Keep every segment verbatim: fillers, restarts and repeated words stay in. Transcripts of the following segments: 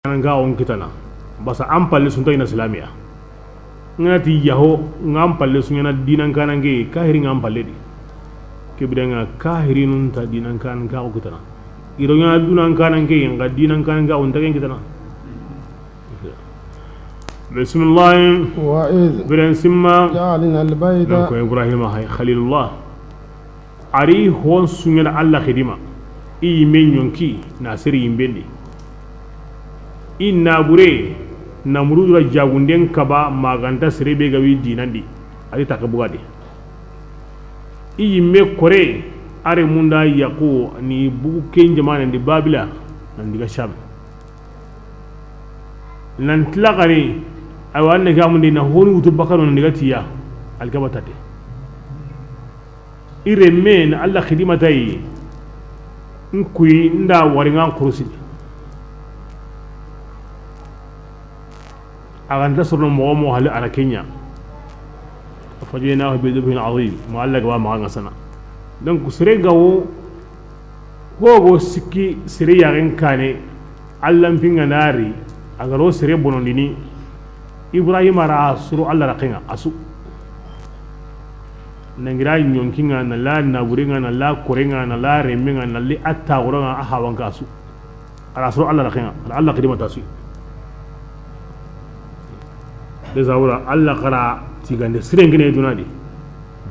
An ga on kitana. Basa an palle su nta i na silamiya. N ga na ti yaho, n ga an palle su ɲaana diinan kaananke, kahiri n ga an palle di. Ke biren ŋa kahirinun nta diinan kaananke o kitana. I ro ɲaana dunan kaananke, n ga diinan kaananke o nta ken kitana. Bisimilahi. وإذ Biren simma. جعلنا البيت Donc Ibrahima hay Khalilullah. A ri hon su ɲaana Alla xidima. I yimme ɲonki na sere yimben di. I naabure Namurudu ra jaagunden kaba ma ga nta sere be ga wi diinan di. A ri taxe buga di. I yimme kore a renmun da yaqu ni bugu ken jamaanen di Babila nan diga Sham. Nan tilakari, aywa, an ne ga mundi na honu wutu bakano nan diga tiya, Alkaba tate. I renme na Alla xidima ta yi, n kuyi n da wari n ga n kurusini. A ga nta sorono moxo moxo hali a ra ke ɲa. ففديناه بذبح عظيم. Ma Alla ga ba maxa ŋa sana. Donc sere ga wo, ho go sikki sere yaxen kaane, Alla n pinŋa na ri, a ga ro sere bonondini, Ibrahima ra soro Alla raqen ŋa, a su. Na gira ɲonkin ŋa, na la naaburen ŋa, na la koren ŋa, na la renmen ŋa, na li a taaxuran ŋa, a hawan ka su. A ra soro Alla raqen ŋa, a ra Alla xidima ta su. Déjà wala Alla xara tigande siren gine duna di.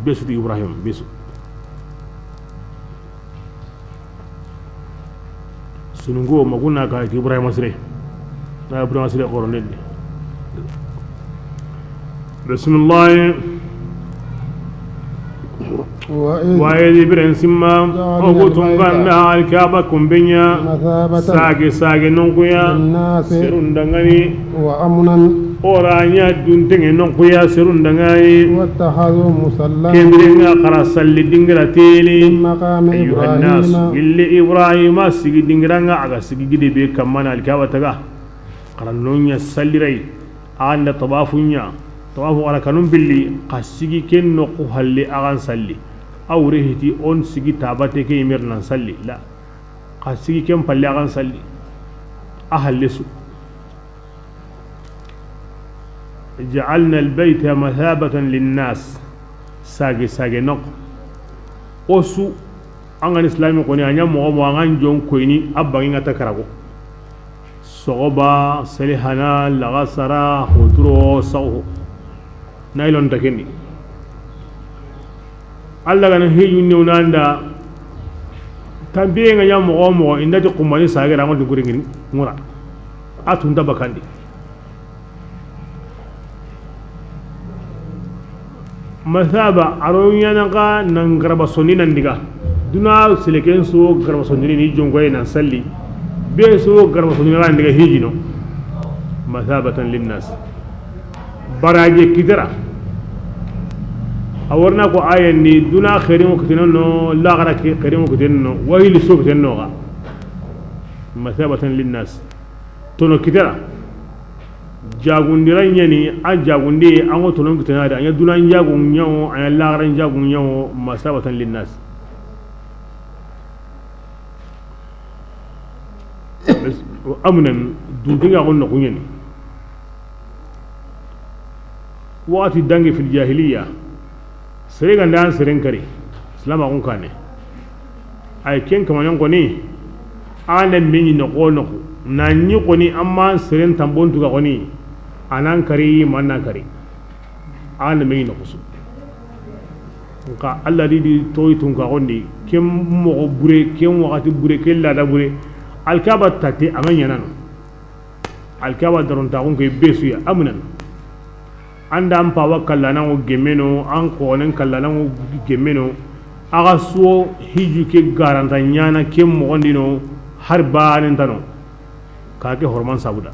Be su ti Ibrahima, be su. Sununko, ma ku na ka ti Ibrahima sire. Na Ibrahima sire xoronden di. Bisimilahi. وإذ Wa idi biren simma, جعلنا o ku tunganda البيت Alkaba kumbeɲa, مثابة sage sage nonkuya, للناس serun danŋa ni, وأمنا o ra ɲa duntenŋe nonkuya serun danŋa ni. واتخذوا مصلى Ke biren ŋa xara salli dingira teli. من مقام Ayyuhan nas, إبراهيم gilli Ibrahima sigi dingiran ŋa, a ga sigi gide be kamana Alkaba taga. Xara no ɲa salli ray. A ga nda tawafu ɲa, tawafu arakanun pilli, xa sigi ken noxu halle a ga n salli. A wure hiti on sigi tabate ke yimer nan salli, la. Xa sigi ken palle a ga n salli. A halle su. جعلنا البيت مثابة للناس. Sage sage noxu. O su An ga ni silami xoni, a ɲa moxo moxo, an ga n jon koyini, a banŋi ŋa ta karago. Soxoba, selihana, laxasara, xoturo, saxu. Na i lon ta ken di. Alla ga na hiju newna nda, tanpiye ŋa ɲa moxo moxo, i nda ti xumbani sage ra ŋo di guri ŋini ŋura. A tunta bakandi. Masaba, a ro ɲaana xa nan garaba sonni nan diga. Duna seleken so garaba sonni ni jonkoye nan salli. Be so garaba sonni nan diga hijino. Masabatan linnas. Baraje kitara. A warna ko ayen ni duna xerin o kitenono, laxara xerin o kitenono, wahili so kitenono xa. Masabatan linnas. Tono kitara. Jagundira ɲani, a jagundi, an ŋo tonon kitana da, a ɲa dunan jagun ɲawo, a ɲa lagaran jagun ɲawo, masabatan linnas. Amnan, duntinga gon no kuɲani. Waxati dangi fil jahiliya. Sere ga nda an seren kari, silamaxun kane. Ay ken kamanen xoni, a na me ɲi noxo noxo. Na ɲi xoni, amma an seren tambon tuga xoni, a nan kari, ma na kari. A na me ɲi noxo su. Nka Alla di di toyi tunka xondi, ken moxo bure, ken waxati bure, ken lada bure. Alkaba tate, a ma ɲanano. Alkaba darontaxun ke be su ya, amnan. An da an pawa kallananŋo gemmeno, an xonen kallananŋo gemmeno. Axa suwo hiju ke garanta ɲana ke moxondino, har banen tano. Ka ke horman sabuda.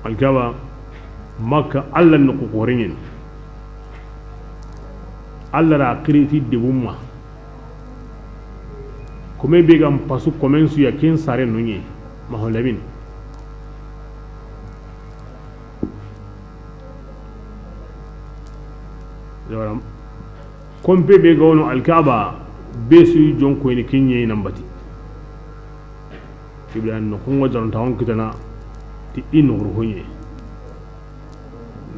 Alkaba, Makka, Alla noxu xoreɲen. Alla ra xiriti debumma. Kome be gan pasu komen su ya ken sare nuɲe. Maholamin. Yawaram. Konpe be ga wono Alkaaba, be su yi jonko ni kiɲe nan bati. Kibla no xungo darontaxun kitana ti i noxuru hoɲe.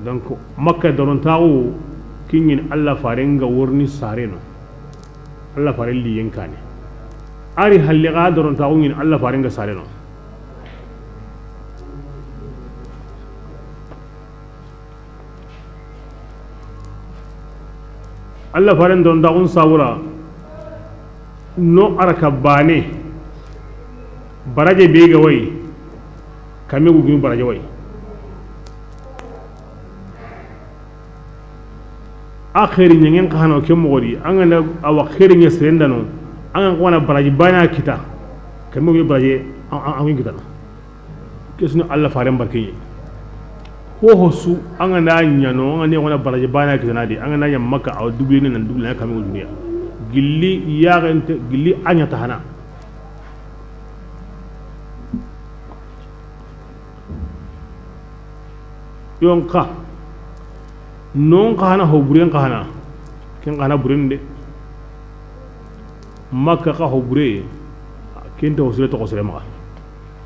Donc Makka darontaxu kiɲin Alla faren ga worni sareno. Alla faren liyen kane. Ari halle ga darontaxu ɲin Alla faren ga sareno. Alla faren darontaxun sawura no araka bane. Baraje be ga wayi, kame gugini baraje wayi. A xeeri ɲangen xa hano ke moxo di, an ga na a wa xeeri ɲa serendano, an ga na baraji bana kita, kame gugini baraje an kitana. Ke su ni Alla faren barke ɲi. Ho ho su, an ga na ɲa no, an ga na ɲa baraji bana kitana di, an ga na ɲa Makka, a wa dubulini nan dubulini kame gugini ya. Gilli yaxente, gilli a ɲa ta hana. Yon xa non xa hana, ho buren xa hana. Ken xa hana buren de. Makka xa ho bure, ken ta ho sire toxo sire maxa.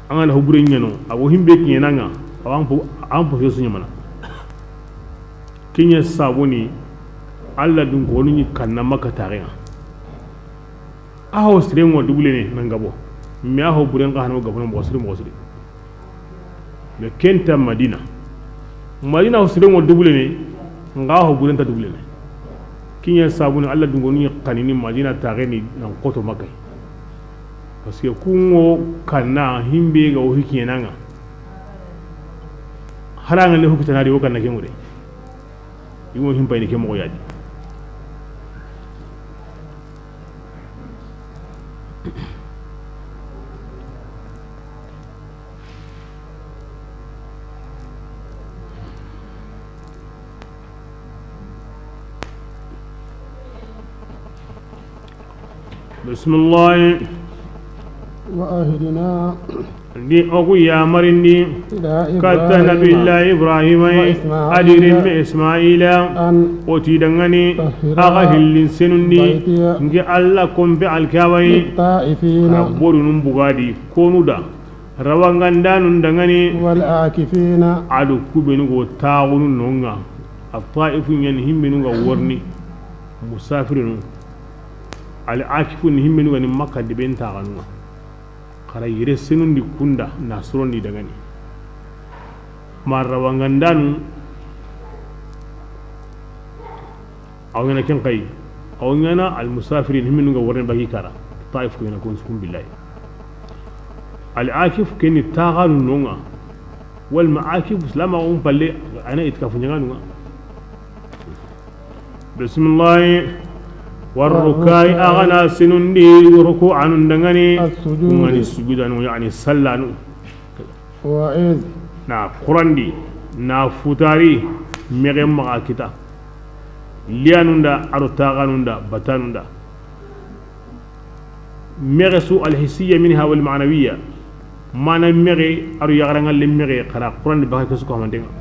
An ga na ho bure ɲa no, a wo himbe kiɲe nanga, a wa an po, an po su ɲamana. Kiɲe sabuni, Alla dun ko ni kanna Makka taxenga. A ho sirenŋo dubulene nan gabo. Mais a ho buren xa hano gabo na moxo siri moxo siri. Mais ken ta Madina. Madina ho sirenŋo dubulene, nga ho buren ta dubulene. Kiɲe sabuni Alla dungonu kanini Madina taxeni nan xoto Makka. Parce que kunŋo kanna himbe ga wo hikiɲenanga. Haranga ne hukitanari wo kanna kengure. Imo himpayini ke moxo yadi. بسم الله. وعهدنا Ndi o ku yamarindi إلى katta إبراهيم Nabillahi Ibrahima yi, وإسماعيل a di renme Ismaila, أن o ti dangani طهرا a ga hillin senundi بيتي nke Alla konpe Alkaaba yi, للطائفين xa ra borunun bugadi, konu da, rawangandanun dangani, والعاكفين a do kubenu go taxunu nonga, a taifu ɲani himmenu ga worni, musafirinu, al akifu ni himmenu ga ni Makka deben taxanunga. Xa ra yere senundi kunda na sorondi dangani. Ma rawangandanu, a wa ɲana ken xayi, a wa ɲana al musafirin, himinu ga warne bagi kara, Taif ko ɲana kon sukun billahi. Al akif keni taxanu nonga, wal ma akif silama on palle, ana itkafu ɲaganunga. Bisimilahi. Warrukai, a ga na sinundi ruku anun dangani, ngani sujudanu, yani sallanu. Na kurandi, na futari, mege maxa kita. Liyanunda, aro taganunda, batanunda. Mexe su alhisiya minha wal manawiya. Mana mexe, aro yaxarangalle mexe, xara Quran di baxa ke su ko xamantenga.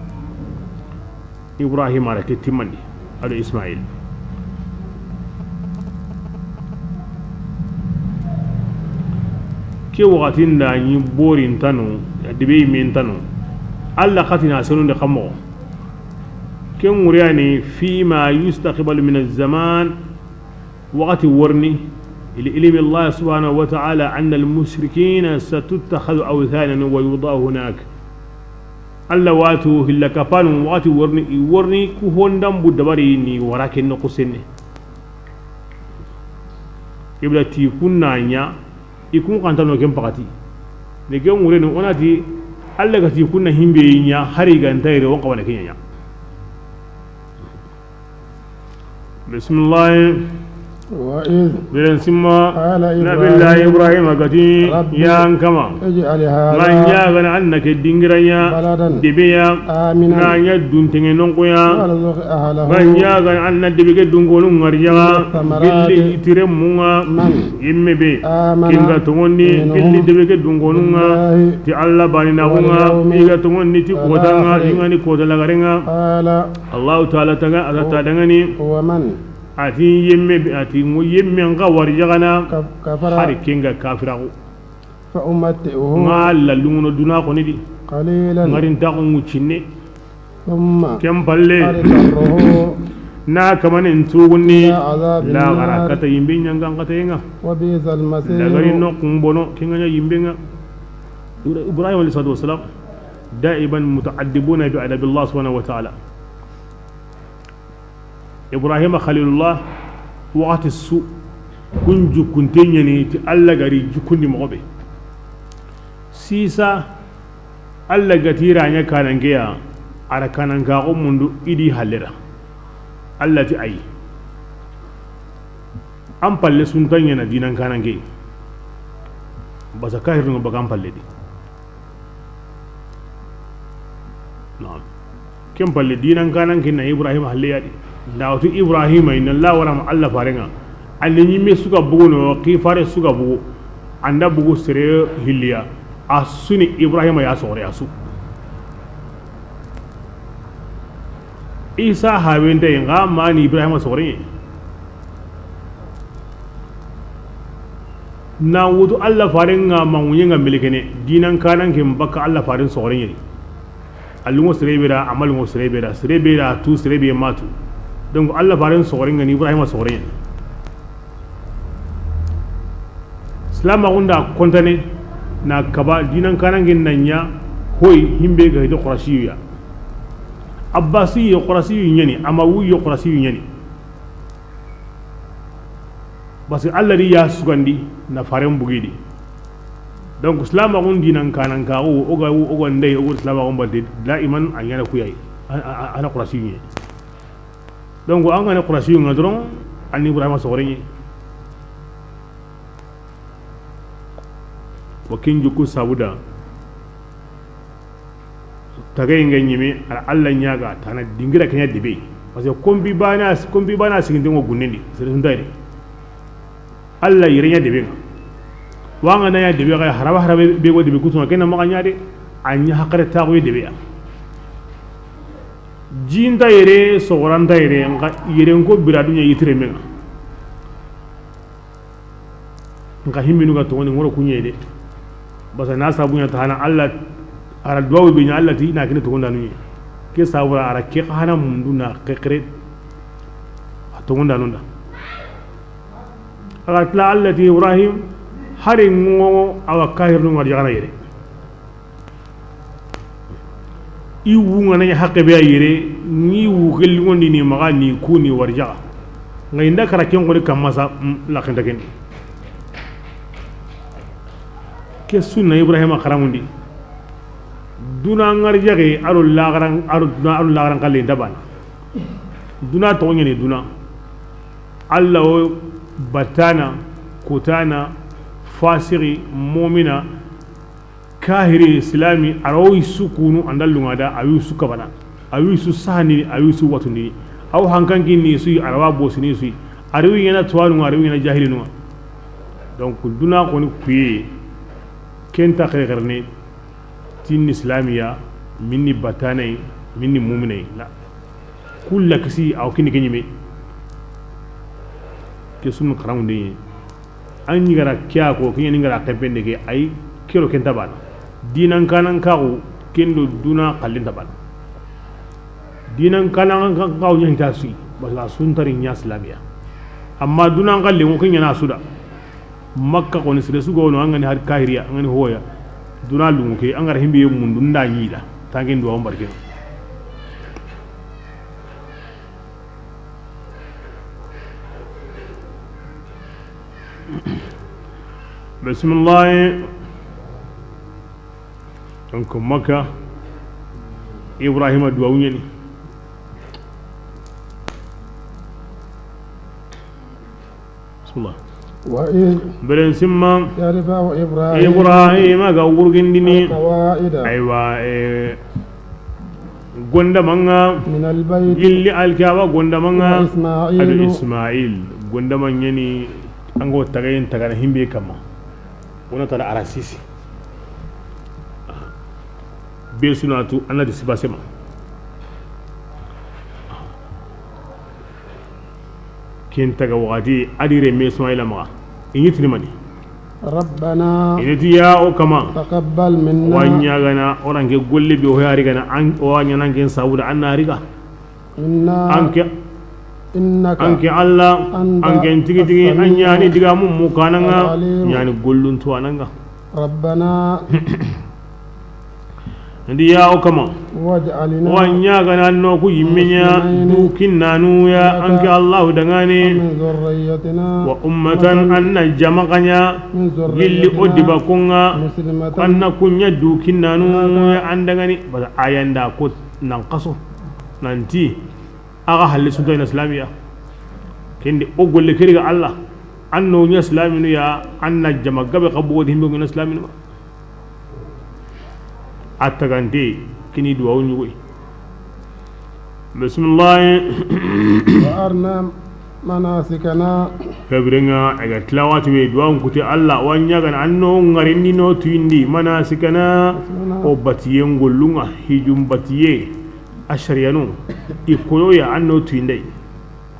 Ibrahima ara ke timmandi, ado Ismail. Ke waxatinda ɲi borintano, debe yimentano. Alla xatina senunde xammoxo. Ke ŋureyani fima yustaqbalu min alzaman. Waxati worni, li ilmi Allah subhanahu wa ta'ala anna almushrikina satuttakhazu awthanan wa yudahu hunak. Alla watu hilla kapanu waxati worni, i worni ku hondan bu dabari ni wara ken noxu senne. Ibra ti kunna ɲa, i kun xantano ken paxati. Ne ke ŋureni, o nati, Alla ga ti kunna himbe ɲa, hari ga ntayre, on xawana ke ɲa. Bisimilahi. Biren simma, Nabillahi Ibrahima ga ti, ya n kama, ma ɲagana an na ke dingira ɲa, debe ya, na ɲa duntenge nonko ya, ma ɲagana an na debe ke dunkonu ŋariyaga, billi itire munga, imme be, kinga tongondi, billi debe ke dunkonunga, ti Alla bani naxunga, iga tongondi ti kotanga, ingani kota lagarenga. Allahu Taala taga, a ga ta dangani. A ti yemme, a ti ŋo yemme n ga wari jagana. Ka-, kafara. Hari ke ŋa kafiraxu. Fa umatti'uhu. Ŋa lallunŋono duna xoni di. Qalilan. Ŋarin taxu ŋuccinne. Thumma. Ken palle. Adtarruhu. Na kamanen tugunni. Ila adhabin nar. Laxara kata yimbe ɲangan kataye ŋa. Wa bi'sal masir. Lagari noqun bono ke ŋa ɲa yimbe ŋa. Ibrahim alayhi salatu wassalam. Daiman muta'addibuna bi adabillah subhanahu wa ta'ala. Ibrahima Khalilullah, waxati su, kun jukkunte ɲani ti Alla ga ri jukkundi moxo be. Sisa, Alla ga ti ra ɲa kananke ya, a ra kanankaxu mundu i di halle ra. Alla ti ayi. An palle su nta ɲana dinan kananke. Basa kahirinu baga an palle di. Naam. Ken palle dinan kananke na Ibrahima halle ya di. Nda watu Ibrahima inna Allah warama Allah farenŋa. Ande ɲimme su ga bugu no, ki fare su ga bugu. An da bugu sere hilliya. A su ni Ibrahima ya soxore a su. Isa hawenta ŋa mani Ibrahima soxore. Na wutu Allah farenŋa ma ŋuɲenŋa melikene, dinan kananke mbaka Allah faren soxore ɲani. A lunŋo sere be da, a ma lunŋo sere be da, sere be da tu, sere be ma tu. Donc Allah faren soxore ŋani Ibrahima soxore ɲani. Silamaxu nda kontane na kaba dinan kananke na ɲa hoy himbe ga hito Qurashiyu ya. Abbasiyu Qurashiyu ɲani, Amawiyu Qurashiyu ɲani. Parce que Allah di ya sugandi na faren bugidi. Donc silamaxun dinan kanankaxu o ga, o ga ndey o ga silamaxun batte daiman a ɲana kuyayi. A, a, a, a na Qurashiyu ɲe. Donc an ga na Qurashiyu ŋa doron, an Ibrahima soxore ɲe. Wa ken jukku sabuda. Tagaye ŋa ɲimi, a ra Allah ɲaga, tana dingira ke ɲa debe. Parce que kombi bana, kombi bana sigintenŋo gunnendi, sere su nta yere. Allah yere ɲa debe ŋa. Wa ŋa na ɲa debe ga, haraba haraba be go debe kutunŋa, ken na maxa ɲa de, a ɲa hakare taxu ye debe ya. Ji nta yere, soxora nta yere, nxa yere nko bira dunya yitire menŋa. Nxa himminu ga toŋoni ŋoro kuɲe de. Basa na sabu ɲa ta hana Allah, a ra duwawu be ɲa Allah ti na kini toŋondanu ɲe. Ke sabura a ra ke xa hana mundu na xexere. A toŋondanu nda. A ga tila Allah ti Ibrahim, hari ŋo awa kahirinu ŋa ri jagana yere. I wu ŋa na ɲa haqqe be a yere, ni wu ke linŋondi ni maxa ni ku ni warjaxa. Ŋa i nda kara ken xoni kamma sa, mm, laxinta ken di. Ke sunna Ibrahima xaramundi. Duna ŋarjaxe, a do laxaran, a do duna, a do laxaran xalle nta bana. Duna toxo ɲani duna. Allah o batana, kutana, fasixi, mumina, kahiri, silami, a ra wo i su kunu an da lunŋa da, a wi su kabana, a wi su sahani, a wi su watuni, a wo hankanki ni su yi, a ra wa bosini su yi, a ri wi ɲana tuwanu ŋa, a ri wi ɲana jahilinu ŋa. Donc duna xoni kuye, ken ta xerexerene, tinni silamiya, minni batanay, minni muminay. La. Kulla kisi, a wo kini ke ɲime. Ke sunu xaramundi. An ɲi gara kiya ko, ke ɲani gara xempende ke, ay, kero ken ta bana. Dinan kanan kaxu, ken do duna xallin ta bana. Dinan kanan kaxu ɲa hita sui, basa suntari ɲa silamiya. Amma dunan xallen ŋo ke ɲana suda. Makka xoni sere su ga wono, an ga ni har kahiriya, an ga ni hoya. Duna lunŋu ke, an ga ra himbe mundu nda ɲi da. Tangen do an barke. Bismillah. Donc Makka, Ibrahima duwawu ɲani. Bismillah. وإذ Beren simma, يرفع إبراهيم Ibrahima ga wurgindini. القواعد Aywa, eh, gondamanŋa, من البيت gilli Alkaaba gondamanŋa, وإسماعيل a do Ismail, gondaman ɲani, an go tagayen tagana himbe kamma. Wona tana arasisi. Be sunatu, an na di sibasema. Ken taga waxati, a di renme Ismaila maxa. I ɲi tini mani? ربنا I ni ti ya o kama. تقبل منا Wa ɲaagana, o ra n ke golle be o ya ri gana, an, o wa ɲaana n ke sabu da an na ri ga. إنا An ke, إنك an ke Alla, أنت an ke n tigi tigi, an السميع ɲaani digaamu mu kaananga, العليم ɲaani gollun tuwaananga. ربنا Ndi ya o kama. واجعلنا Wa ɲaagana no ku yimme ɲa مسلمين du kinnanu ya لك an ke Allahu dangane. ومن ذريتنا Wa ummatan, an na jama xa ɲa من ذريتنا gilli o dibakonga. مسلمة An na ku ɲa du kinnanu ya an dangane. Bada ayanda ko nan xaso. Nanti, a ga halle sunta i na silamiya. Ken di o golle ke ri ga Alla. An no ɲa silaminu ya, an na jama gabe xa bogo di himbe i na silaminu ma. A tagante, kini duwawu ɲugoy. Bismillah. وأرنا مناسكنا Ke birenga, a ga tilawati we duwawun kuti Alla, wa ɲaagana an no ŋarindi no tuyindi, manasikana, o batiyen gollunga, hijun batiye, a sariyanu, i koyoya an no tuyindey.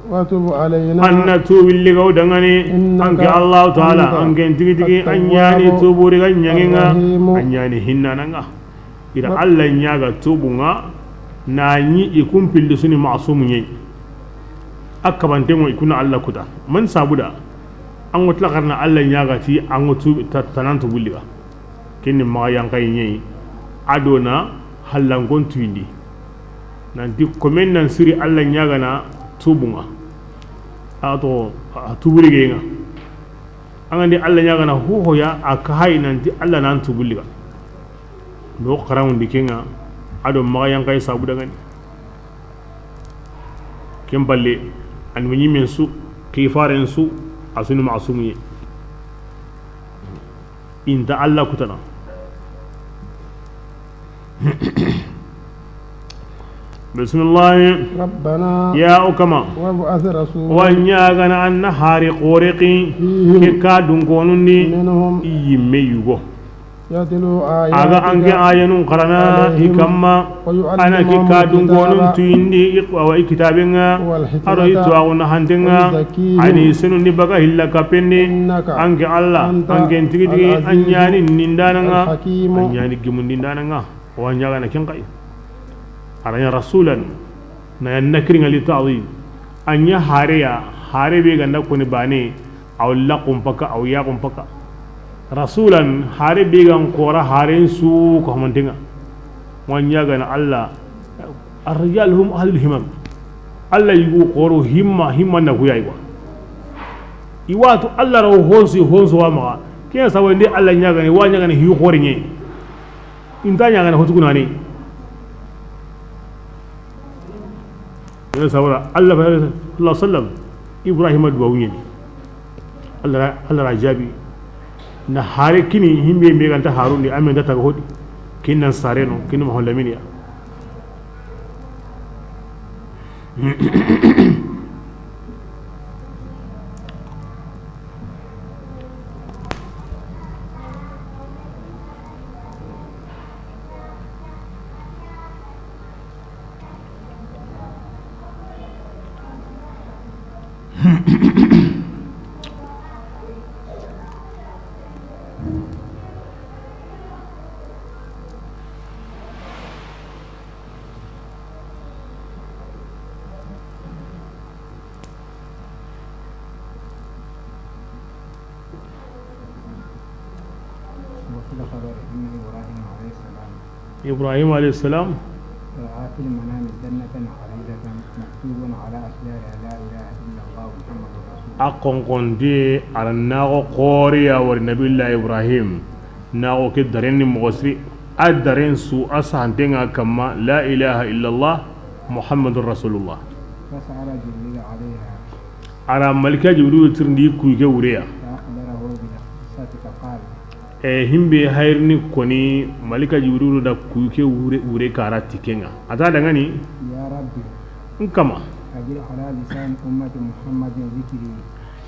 وتب علينا An na tuubi ligaw dangane, إنك an ke Allahu Taala, أنت an ke n tigi tigi, an ɲaani التواب tuuburi ga ɲangenga, الرحيم an ɲaani hinnananga. I ra Alla ɲaaga tuubunga, na ɲi i kun pilli su ni masumu ɲi. A kabantengo i kuna Alla kuta. Man sabu da, an ŋa tila xarana Alla ɲaaga ti, an ŋa tuubi, ta, tanan tuubi liga. Ken ni maxa yankayi ɲeyi, a do na hallankon tuyindi. Nanti komen nan siri Alla ɲaagana tuubunga. A to, a tuuburigenga. An ga ndi Alla ɲaagana hohoya, a ka hayi nanti Alla nan tuubi liga. Do xaranŋundi kenga, a do maxa yankayi sabu dangani. Ken palle, an mi ɲimen su, xifaren su, a su ni masumu ye. Inta Alla kutana. Bismillah. ربنا Ya o kama. وابعث رسولا Wa ɲaagana an na hari xore xi. فيهم Ke ka dunkonun di. منهم I yimme yugo. يتلو A ga an ke آياتك ayanun xarana i عليهم kamma. ويعلمهم A na ke ka dunkonun الكتاب tuyindi i, awa i kitabenga. والحكمة A ro i tuwaxu na hantenga. ويزكيهم A ni senundi baga hilla kapendi. إنك An ke Alla, أنت an ke n tigi tigi, an العزيز ɲaani nindananga. الحكيم An ɲaani gimundindananga. Wa ɲaagana ken xayi. A ra ɲa rasulan, na ya nakiri ŋa li ta'zim. A ɲa hareya, hare be ga nda koni bane, aw laqum paka, aw yaqum paka. Rasulan, hare be ga n xora, haren su ko hamantenga. Wa ɲaagana Alla, ar-rijal hum ahlul himam. Alla yugu xoro himma, himma na kuyayi wa. I watu Alla raw honsu, honsu wa maxa. Ken sabu ndi Alla ɲaagani, wa ɲaagani hi xore ɲe. Inta ɲaagana hotugunani. Ina sabara Allah fa sallallahu alaihi wasallam, Ibrahima duwawu ɲeni. Allah ra, Allah ra jaabi. Na hare kini himbe be ganta harundi, amen da taga hodi. Kinan sareno, kini maholaminiya. وفي الخبر أن إبراهيم عليه السلام إبراهيم عليه السلام رأى في المنام جنة عريضة مكتوب على أشجارها لا إله إلا الله محمد رسول الله. A konkonte, a ra naxo xoriya wari Nabiyullahi Ibrahim. Naxo ke daren ni moxo siri, a daren su a sahantenga kamma, la ilaha illallah, Muhammadur Rasulullah. فسأل جبريل عليها. A ra Malika Jibrilu tirindi kuyi ke wureya. فأخبره بالقصة فقال. E, himbe hayrini koni, Malika Jibrilu da kuyi ke wure, wure kara tikenga. A ta dangani? يا رب. N kama. أجر على لسان أمة محمد ذكري.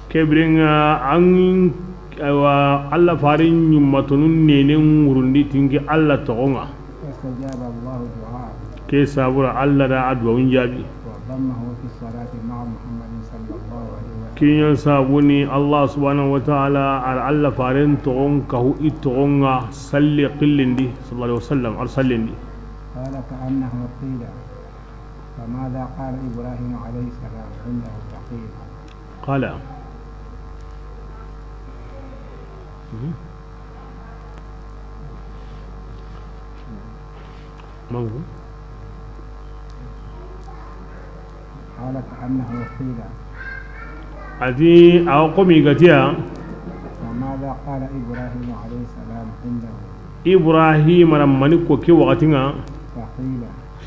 Kebirenga an, aywa, Allah farin ɲummatonun nenen ŋurundi tinki Allah toxonga. فاستجاب الله دعاءه. Ke sabura Allah da a duwawun jaabi. وضمه في الصلاة مع محمد صلى الله عليه Ken ɲa sabu ni Allah subhanahu wa ta'ala a da Allah faaren toxon kahu i toxon ŋa salli xillindi, sallallahu alaihi wasallam, a da sallindi. قال: كأنه قيل: فماذا قال إبراهيم عليه السلام عنده؟ فقيل. قال. Mangu. قال: كأنه قيل. A ti, a wa xo mi ga ti ya. فماذا قال إبراهيم عليه السلام عنده؟ Ibrahima ra mani ko ke waxati ŋa. فقيل.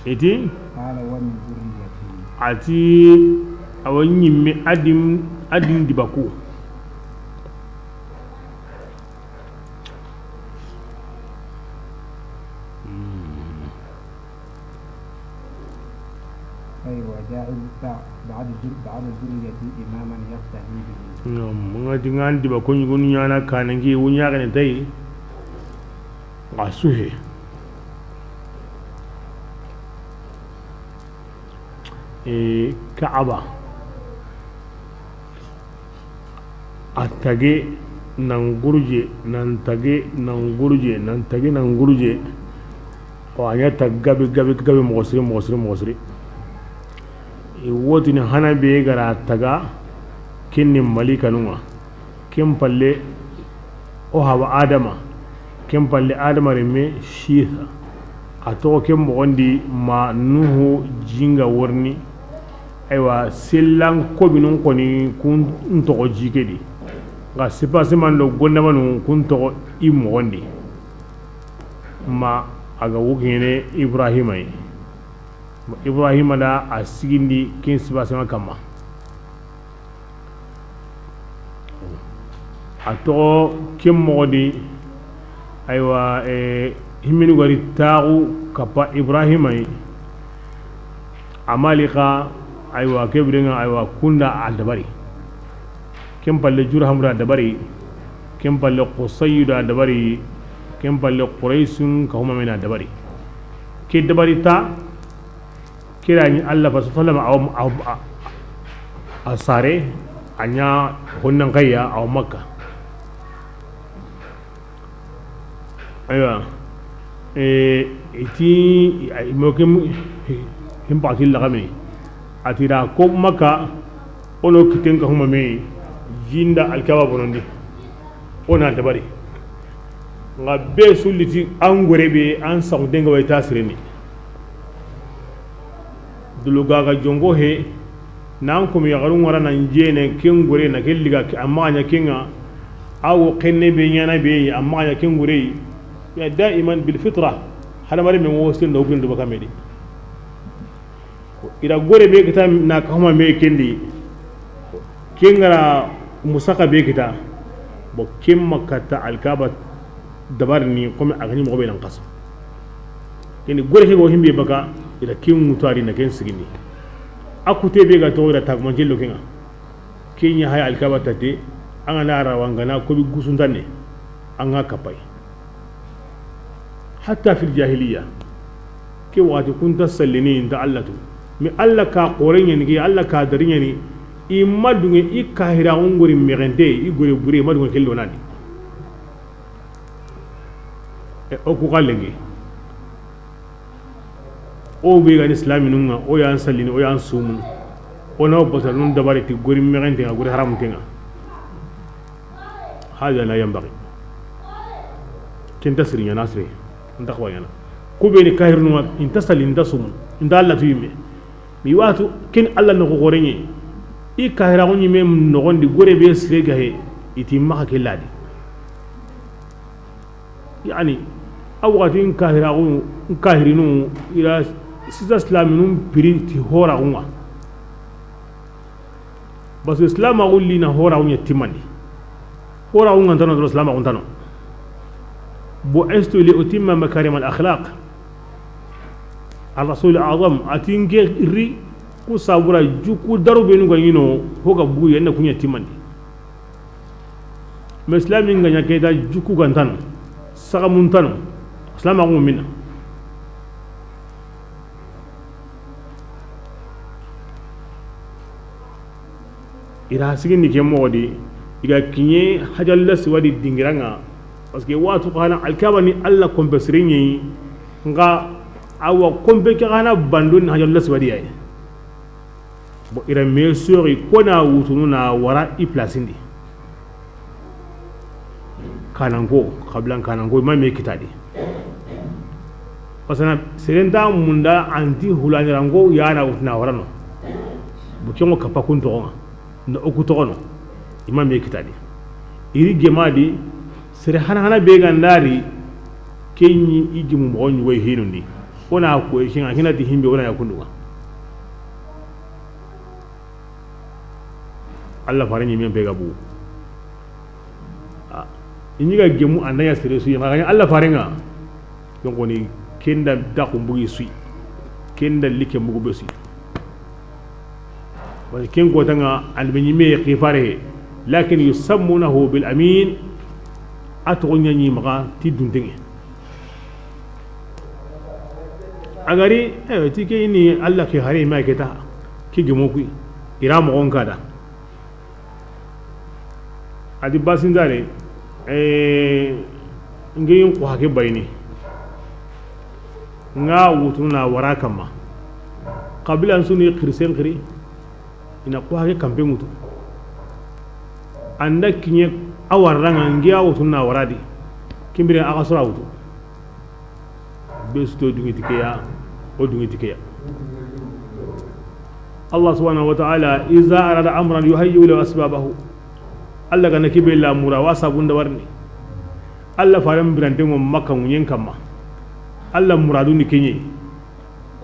I ti. قال: ومن ذريتي. A ti, a wa ɲimme a di n, a di n dibaku. أيوة، جاعل بعد ذر-، بعد ذريتي إماما يقتدي به. Naam, n ga di n ga n dibaku ɲi gonu ɲaana kaane n ki wu ɲaagene tayi. A su he. E, Kaaba. A tage nan gurje, nan tage nan gurje, nan tage nan gurje. Wa a ɲa ta gabe, gabe, gabe, moxo siri, moxo siri, moxo siri. I wo tini hana be ga ra taga, ken ni malikanun ŋa. Ken palle, o haba Adama. Ken palle Adama renme Shitha. A toxo ken moxon di ma Nuhu jinga worni. Aywa, sellan kobinun xoni kun toxo jike di. Nga sipasiman do gondamanu kun toxo i moxon di. Ma a ga wukene Ibrahima yi. Ibrahima da a sigindi ken sipasiman kamma. A toxo ken moxo di, aywa, e, himmini gari taxu kappa Ibrahima yi. Amalixa, aywa, ke biren ŋa, aywa, kunda a dabari. Ken palle Jurhamu da dabari. Ken palle Qusayyu da dabari. Ken palle Quraysun kahuma mena dabari. Ke dabari ta, Kira ni Allah fa sallama aw, aw, a, a sare, a ɲa honnan kayya aw Makka. Aywa. E, iti, mo ke mu, him pati lagame. A ti ra ko Makka, o no kitten kahuma me, jinda Alkaba bonondi. O na dabari. Nga be suliti an gore be an saxu denga way tasireni. Dulu gaga jongo he, nan komi yaxarun wara nan jene ken gore na ke liga ke, amma ɲa kenga, awo kenne be ɲana be, amma ɲa ken gore, ya daiman bil fitra, hadamare men wo sen do gundu baka medi. I da gore be kita na kahuma me kendi. Ken ga ra musaka be kita. Bo ken ma katta Alkaba dabarini, comme a ga ni moxo be nan xasa. Ken di gore ke go himbe baka, i da ken ŋutari na ken sigini. A kute be ga to i da taguma jello kenga. Ken ɲa haya Alkaba tate, an ga na ra wangana ko bi gusuntanne, an ga kapay. Hatta fil jahiliya, ke waxati kun ta sallini nta Allah tu. Mi Allah ka xore ɲani ke, Allah ka dari ɲani, i ma dunge i kahira ngori mexente, i gore bure ma dunge kello nadi. E, o ku xalenge. O be ga ni islaminun ŋa, o yan sallini, o yan sumu. O na o basa nun dabari ti gori mexente ŋa, gori haramunte ŋa. Hada la yanbaghi. Ken ta siri ɲana sire. Nta xawa ɲana. Ku be ni kahirunun ŋa, inta salli, inta sumu, inta Allah tu yimme. Mi watu, ken Allah no xore ɲe. I kahira ko ɲime noxondi gore be sire gahe, iti maxa ke ladi. Yani, a waxati n kahiraxu, n kahirinu, i ra sisa silaminun piri ti horaxun ŋa. Parce que silamaxu li na horaxu ɲa timmandi. Horaxu ŋa ntano doro silamaxu ntano. Bu'istu li utimma makarim al akhlaq. Ar rasul al azam, a ti n ke ri ku sabura juku daru benu ga ɲino, ho ga bugu ya na ku ɲa timmandi. Mais silami nga ɲa ke ta juku ga ntano, saxamu ntano, silamaxu minna. I ra sigindi ke moxo di, i ga kiɲe Hajarul Aswadi dingira ŋa. Parce que waxatu xa na Alkaaba ni Alla konpe sire ɲa yi, nxa a wa konpe ke xa na bandu ni Hajarul Aswadi ya yi. Bon, i ra me sori ko na wutunu na wara i place ndi. Kananko, xabilan kananko, i ma me kita di. Parce que sere nta munda anti hulaniranko ya na wutuna wara no. Bon, ke ŋo kappa kun toxo ŋa, na o ku toxo no, i ma me kita di. I ri gema di, sere hana hana be ga nda ri, ke ɲi i gemu moxo ɲi wo i hinundi. Wo na ko i kiŋa, hina ti himbe wo na ya kundu ŋa. Alla fare ɲi men be ga bu. Ah, i ɲi ga gemu an da ɲa sere su yi, ma ga ɲa Alla fare ŋa. Donc, ni ken da daxu mbugi su yi. Ken da like mbugu be su yi. Wala ken kota ŋa, Alla be ɲi me xifare. Lakin yusammunahu bil amin. A toxo ɲa ɲi maxa ti dunteŋe. A ga ri, eh, ti ke ni Alla ke hari ma ke ta, ke gemo ku yi, i ra moxon ka da. A di basindare, eh, ngeyin ko hake bayni. Ŋa wutunu na wara kamma. Xabilan su ni xirisen xiri. I na ko hake kampe ŋutu. An da kiɲe a wara ŋa, nge a wutunu na wara di. Kimbire a xa sura wutu. Be su to duŋi ti ke ya, o duŋi ti ke ya. Allah subhanahu wa ta'ala, iza arada amran yuhayyi lahu asbabahu. Allah ga na ke be la mura wa sabun da warni. Allah faren birante ŋo Makka ŋuɲen kamma. Allah muradu ni ke ɲi.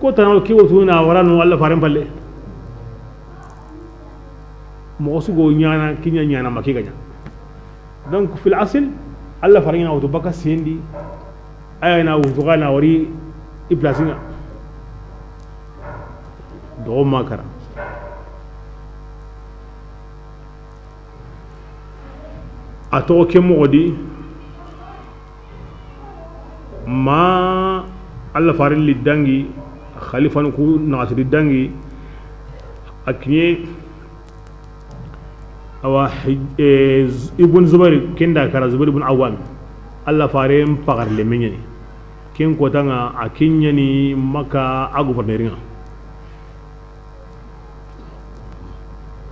Ko tana ke wutunu na wara no Allah faren palle. Moxo su go ɲaana, ke ɲa ɲaana ma ke ga ɲa. Donc, fil asil, Allah faren ŋa na wutu baka sendi, a ya na wutu ga na wari i place ŋa. Do ma kara. A toxo ke moxo di, ma Allah faren li dangi, xalifanu ku naxati di dangi, a kiɲe, awa, eh, Ibn Zubair, ken da kara Zubair ibn Awwam, Allah faren pagar le meɲani. Ken kota ŋa a kiɲani Makka a gouverneur ŋa.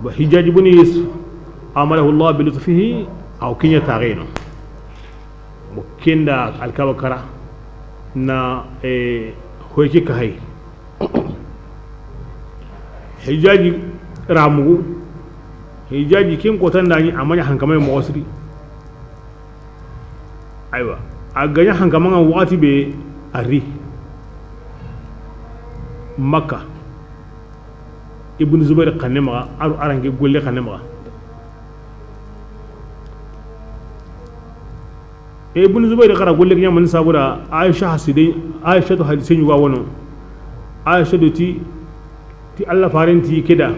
Bon, Hijjaj ibn Yusuf, amalahu Allah bi lutfihi, aw kiɲa taxeno. Bon, ken da Alkaba kara na, eh, hoyki ka hay. Hijjaj ramugu, Hijjaj ken kota ndani a ma ɲa hankamay moxo siri. Aywa, a ga ɲa hankama ŋa waxati be a ri Makka. Ibn Zubair xanne maxa, a ro arange golle xanne maxa. E Ibn Zubair xara golle ke ɲa mani sabu da, Aisha haside, Aisha to hadise ɲuga wono. Aisha do ti, ti Allah faren ti ke da,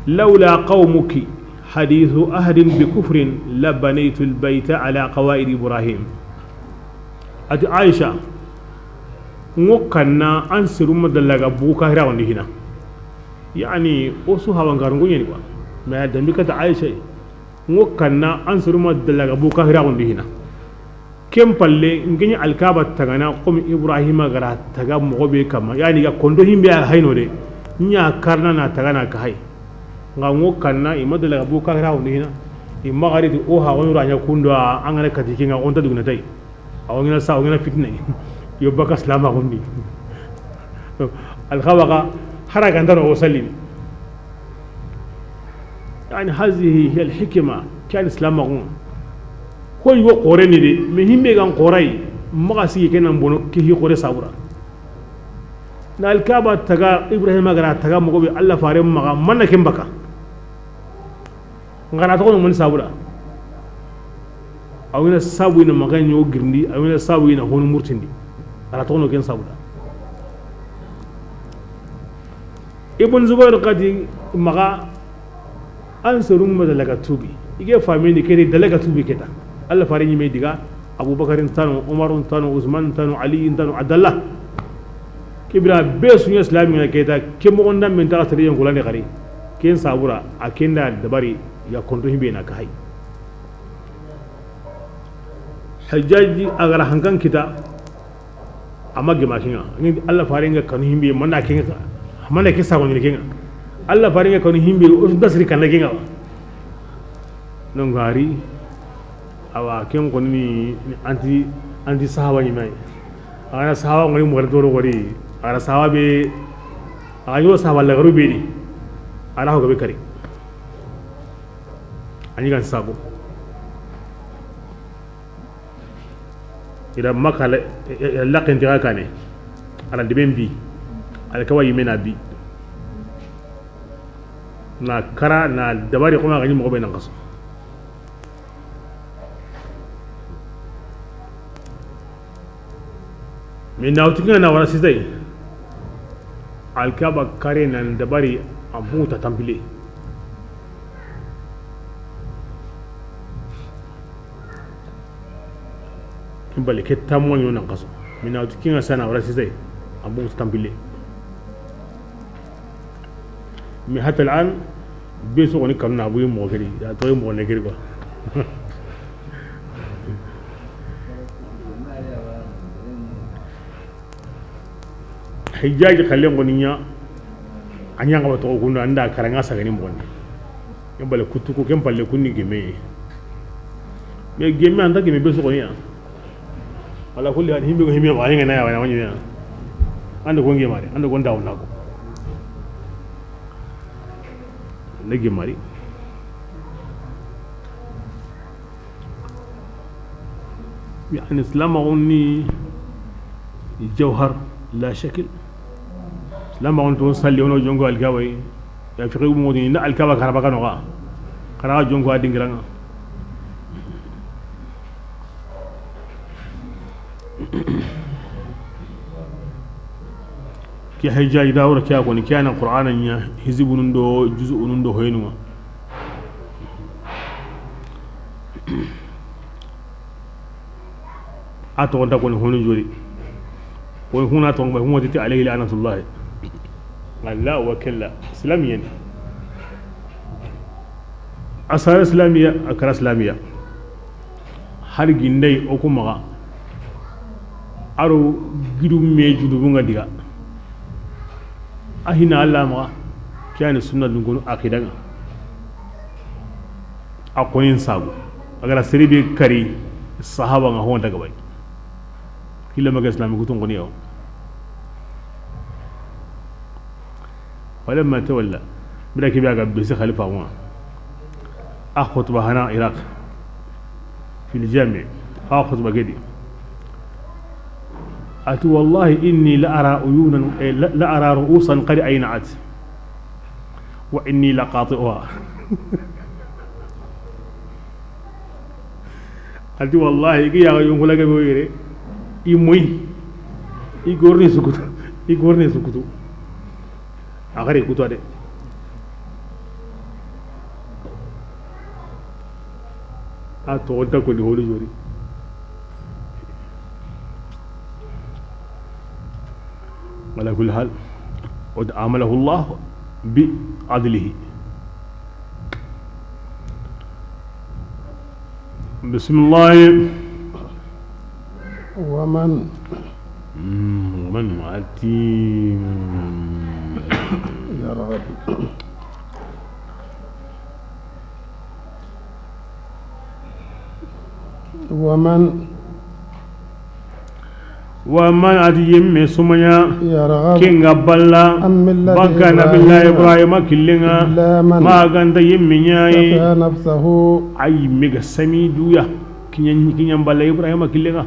lawla qawmuki hadithu ahdin bi kufrin la banaytu al bayta ala qawaid Ibrahim. A ti Aisha, ŋo kanna an seru ma dalla ga bugu kahira wondi hina. Yani, o su hawan garungu ɲeni quoi. Mais dambi kata Aisha, ŋo kanna an seru ma dalla ga bugu kahira wondi hina. Ken palle, nge ɲa Alkaba tagana, comme Ibrahima ga ra taga moxo be kamma. Yani, ga kondo himbe a hayno de, ɲa karna na tagana ka hay. Nga ŋo kanna, i ma dalla ga bugu kahira wondi hina. I ma gari di o ha wono ra ɲa kundo a, an ga na kati ke ŋa, o nta duguna tay. Awa ŋina sa, awa ŋina fitna. Yo baka silamaxun di. Alxawa xa, hara gantano o sallim. Yani, hazihi hiya alhikma, ke yani silamaxun. Koy wo xore ni de, mais himbe gan xoray, maxa sigi ke nan bono, ke hi xore sabura. Na Alkaba taga, Ibrahima ga ra taga moxo be Allah fare maxa, manna ken baka. Nga na toxono mani sabu da. A wina sabu ina maxa ɲo girindi, a wina sabu ina honu murtindi. A na toxono ken sabu da. Ibn Zubair xadi maxa an seru ma dalla ga tubi. I ge famini ke di dalla ga tubi ke ta. Allah fare ɲi me diga, Abubakarin tano, Umarun tano, Usman tano, Aliyin tano, Abdallah. Kibira be su ɲa silami ŋa ke ta, ke moxo nda men ta sere yen kulani xari. Ken sabura, a ken da dabari ya konto himbe na ka hay. Hajjaji a ga ra hankan kita, a ma gema ken ŋa. Ni Allah fare ŋa kanu himbe, mana ken ŋa, mana ke sago ni ken ŋa. Allah fare ŋa kanu himbe, o da siri kan ken ŋa. Non gari, awa, ken koni ni anti, anti sahaba ni mai. A ga na sahaba ngori mo doro gori. A ga na sahaba be, a ga yo sahaba la garu be ni. A ra ho ga be kari. A ni gan sabo. Ira makale, lakin tiga kane. Ala diben bi. Ala kawai mena bi. Na kara, na dabari kuma ga ni mo be nan kaso. Mais na wuti ŋa na wara sisay. Alkaba kare nan dabari an buta tampile. Bale ke tammo ɲo nan kaso. Mais na wuti ŋa sana wara sisay. An buta tampile. Mais hatta al'an, be so ni kamna bu mo gari, ya to mo ne gari quoi. Hijjaji xallen ko ni ɲa, a ɲa ngaba to ko kunda anda karanga sagani mo ni. Ken bale kutu ko ken palle kunni geme. Mais geme anda geme be so ko ni ya. Wala kulli hal himbe ko himbe ko ayi ngana ya wala wani ya. Anda ko nge mari, anda ko ndaw nako. Nde gemari. Yani, silamaxun ni jawhar, la shakil. Silamaxun to salli wono jonko alkaba yi. Ya fiqi mo ni na alkaba karaba kano ga. Kara jonko a dingira ŋa. Ke Hajjaji da wara ke ya ko ni, ke ya na Qur'ana ɲa, hizibunun do, juz'unun do hoyinu ŋa. A toxo nta ko ni honu jori. Ko huna toxo ba, huma titi alayhi la'natullah. Allah wa kella. Islamiyani. Asara islamiya, akara islamiya. Har gindai o ku maxa. Aro gidu me junubu ŋa diga. A hina Allah maxa. Ke yani sunna dun ko no aqida ŋa. A konin sabu. A ga ra sere be kari sahaba ŋa ho nta gabay. Killa maga islami kutun koni yaw. Falamma tawalla. Bira ke be a ga bisi khalifa wa. A khutba hana Iraq. Fil jami. A khutba gedi. Ati wallahi inni la ara uyunan, eh, la, la ara ru'usan qad ayna'at. Wa inni la qati'uha. Ati wallahi, ki ya yongola ke boyere. I moy. I gorni sukutu. I gorni sukutu. A gare kutu de. A toxo nta ko ni holu jori. Ala kulli hal, qad amalahu Allah bi adlihi. Bismillah. Wa man. Mm, wa man ati. Ya Rabbi. Wa man. Wa man ati yemme sumaya. Yarghabu. Kenga balla. An millati. Baka Ibrahima. Nabillahi Ibrahima killenga. Illa man. Maganta yemme ɲayi. Safiha nafsahu. Ay mega sami duya. Kiɲan, kiɲan balla Ibrahima killenga.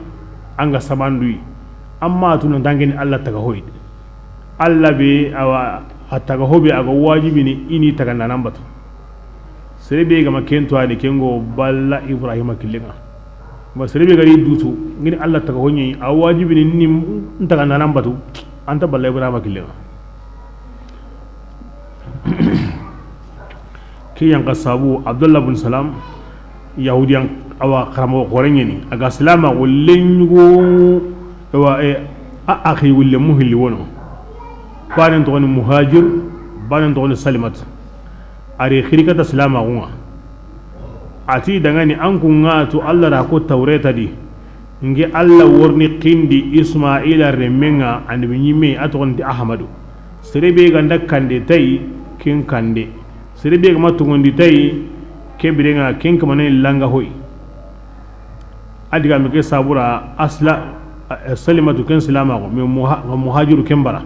Anga samanduyi. Amma tuna dangeni Allah taga hoyi. Allah be awa a taga hobe a ga wajibini ini taga nanan batu. Sere be gama kento ani kengo balla Ibrahima killenga. Ma sere be gari dutu ngini Allah taga honyi a wajibini ni taga nanan batu. Anta balla Ibrahima killenga. Ke yanka sabu Abdullah bin Salam, Yahudiyan awa karamo xorenyeni, a ga silama go lenyugo, ewa, e, a, a xi wulle muhilli wono. Banen togoni Muhajir, banen togoni Salimat. A ri xiri kata silamaxun ŋa. A ti dangani an kun ŋa tu Alla ra ko Tawreta di. N ke Alla worini xindi Ismaila renmen ŋa, annabi ɲimme, a toxon ti Ahamadu. Sere be ga nda kande tayi, ken kande. Sere be ga ma tonŋundi tayi, ke biren ŋa ken kamane langa hoyi. A digaame ke sabura asla, eh, Salimatu ken silamaxu, mais muha-, muhajiru ken bara.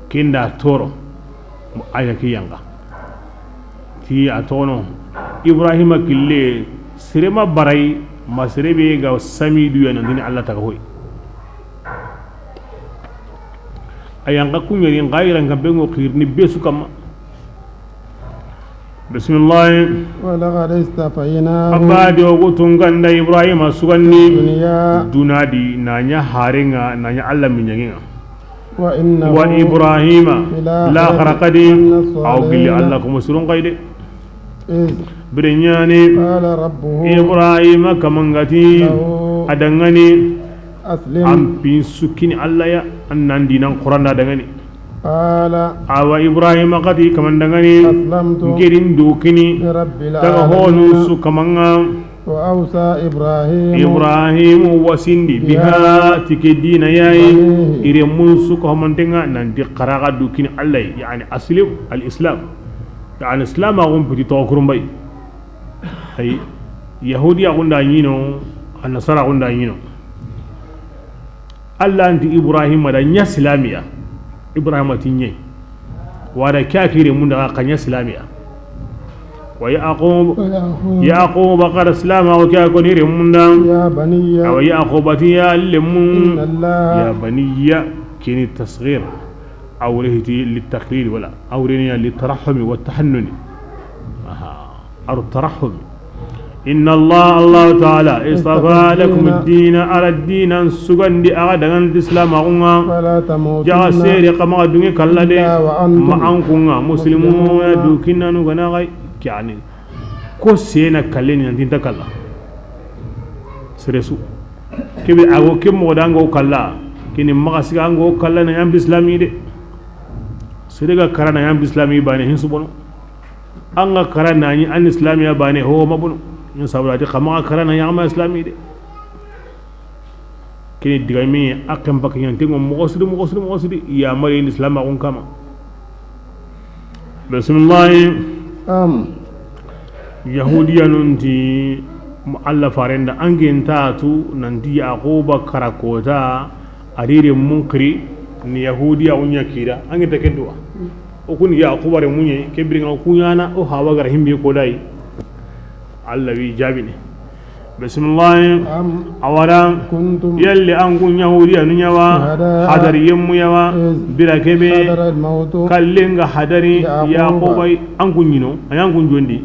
Ken da toro, a ya ke yanqa. Ti a toxono, Ibrahima kille, sere ma bara yi, ma sere be ga sami du ya nan ti ni Alla taga hoyi. A yanqa kuɲeri, n xa yiran ga be ŋo xirini be su kamma. Bismillah. ولقد اصطفيناه. Abadi o go tunganda Ibrahima sugandi. في الدنيا. Duna di, na ɲa harenga, na ɲa Alla miɲangenga. وإنه. Wa Ibrahima, في الآخرة. Laxara kadi, لمن الصالحين. Aw gilli Alla ko musurun qayde. إذ. Bire ɲani. قال ربه. Ibrahima kamangati. له. A dangani. أسلم. An pin sukini Alla ya, an nan dinan Qur'an da dangani. قال. Awa Ibrahima kati kaman dangani. أسلمت. N ke ri n du kini. لرب العالمين. Taga honu su kamanga. وأوصى إبراهيم. Ibrahimu wasindi بها. Biha, ti ke dina yayi. بنيه. I renmun su ko mantenga nan di xaraga du kini Alla, yani aslim, al islam. Yani islam a gun piti to kurumbay. Hay, Yahudiya gunda ɲino, a Nasara gunda ɲino. Alla nti Ibrahima da ɲa silamiya. Ibrahima ti ɲe. Wada kya kire munda ka ɲa silamiya. Wa Yaqub, ويعقوب. Yaqub bakara silama o kya ko ni renmunda. يا بني. Awa Yaqub ti ya lemu. إن الله. Ya baniya, kini tasghir. Awre hiti litaklil wala. Awre ni litarahumi wa tahannuni. Aha. Aru tarahum. Inna Allah, Allah Ta'ala, istafa lakum ad-din, a ra dinan sugandi a ga dangan Islam a gunga. فلا تموتن. Jaga sere kama dunge kalla de. إلا وأنتم. Ma an kunga, muslimuna, مسلمون. Du kinnanu gana gai. Kyani. Ko sena kalle ni nan ti nta kalla. Sere su. Kebe ago ke moxo da an go kalla. Kini maxa siga an go kalla na ɲa an bislami de. Sere ga kara na ɲa an bislami bane hin su bono. An ga kara na ɲi an islamiya bane ho ma bono. Ɲa sabura ti xa maxa kara na ɲa an ma islami de. Kini digami a ken bakki ɲantengo moxo siri, moxo siri, moxo siri. Ya mari ni islam a gun kama. Bismillah. أم. Yahudiyanun ti Alla farenda an gen ta tu nan ti Yaquba kara kota a ri renmun xiri ni Yahudiya unya kira an gen ta ken duwa. O kun Yaquba renmun ɲe ke biringa o kunyana o hawa gara himbe ko dai. Alla wi jabini. Bismillah. أم. Awara. كنتم. Yalli an kun Yahudiya nu ɲa wa. شهداء. Hadari yemmu ya wa. إذ. Bira kebe. حضر الموت. Kallenga hadari. يعقوب. Yaquba an kun ɲino. A ɲa an kun jondi.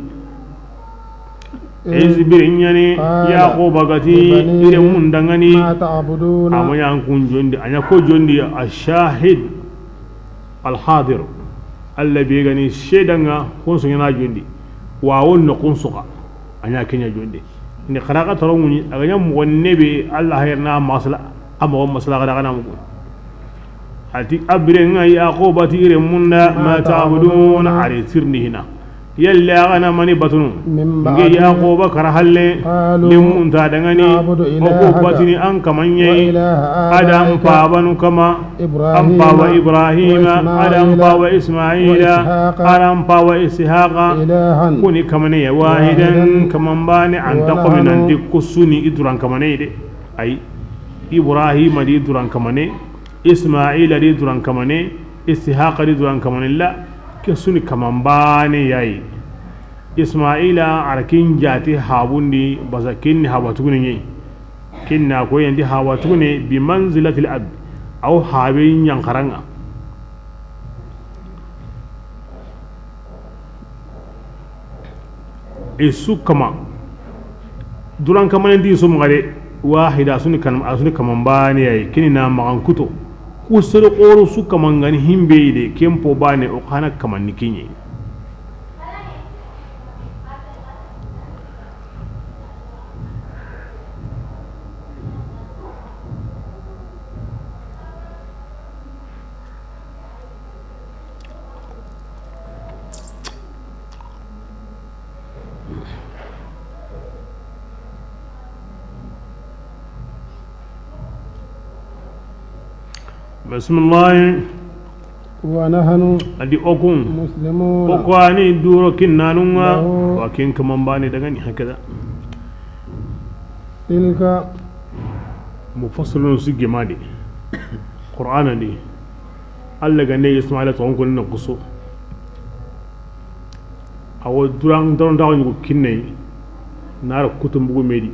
إذ. Iz biri ɲani. قال. Yaquba gati. لبنيه. I renmun dangani. ما تعبدون. A ma ɲa an kun jondi. A ɲa ko jondi. Ashahid. Alhadir. Alla be gani shedanga kun su ɲana jondi. Wa wonno kun su ka. A ɲa ke ɲa jondi. Ni xaraxa toro ŋuɲi, a ga ɲa moxo nebe, Alla hayirna masala, a moxo masala xaraxa na mugu. A ti a birenga Yaquba ti i renmunda, ma ta'buduna, a ri tirni hina. Yalla a ga na mani batunu. Min ba'di. Nge Yaquba kara halle, qalu, lenmun ta dangani, na'budu ilahaka, o ku batini an kaman ɲa yi, wa ilaha abaika, a da an pabanu kama. Ibrahima, an pawa Ibrahima, wa Ismaila, a da an pawa Ismaila, wa Ishaqa, a da an pawa Ishaqa, ilahan, kuni kamane ya, wahidan, wahidan, kaman bane, an ta, wa nahnu, komi nan di ku su ni i duran kamane de. Ay, Ibrahima di duran kamane, Ismaila di duran kamane, Ishaqa di duran kamane la, ke su ni kaman bane yayi. Ismaila a ra ken jati habundi, basa ken ni haba tugune ɲi. Ken na ko yandi hawa tugune bi manzilatil ab, aw habe ɲankaranga. E su kama. Duran kamane ndi su magare, wahida su ni kan, a su ni kaman bane yayi, kini na magan kuto. Ku sere xoro su kaman gani himbe de, ken po bane o xana kaman ni kinye. Bisimilahi. Wa nahnu, a di o kun, muslimuna, o ko a ni duro kinnanun ŋa, lahu, wa kin kaman bani daga ni hakada. Tilka. Mufassirun su gemadi Qur'ana di. Allah ga ne Ismaila toxon koni na kuso. Awo duran doron taxo ɲugo kinney. Nara kutum bugu medi.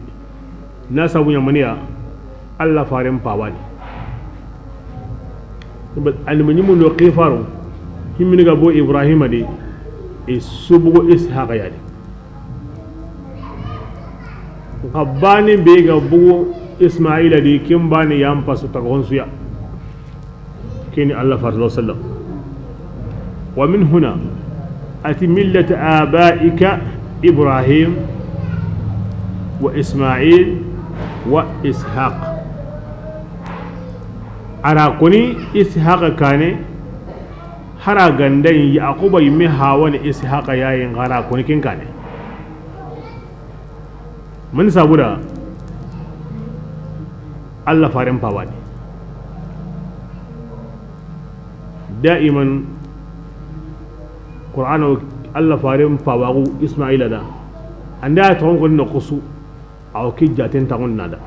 Na sabu ɲamaniya Allah faren pawani. Animaɲimu no xifaro. Himmini ga bo Ibrahima di. E subugo Ishaqa yadi. Nxa bane be ga bugu Ismaila di, ken bane yan pasu taga honsuya. Keni Allah fare sallallahu alaihi wasallam. Wa min huna, ati millata abaika Ibrahim wa Ismail wa Ishaq. Ara koni Ishaq kane, hara gandan Yaquba yimme hawani Ishaq yayin, ara koni ken kane. Mani sabuda Allah faren pawani. Daiman Qur'ana o Allah faren pawaxu Ismaila da. Anda toxon koni no kusu. Awo ki jaten taxon nada.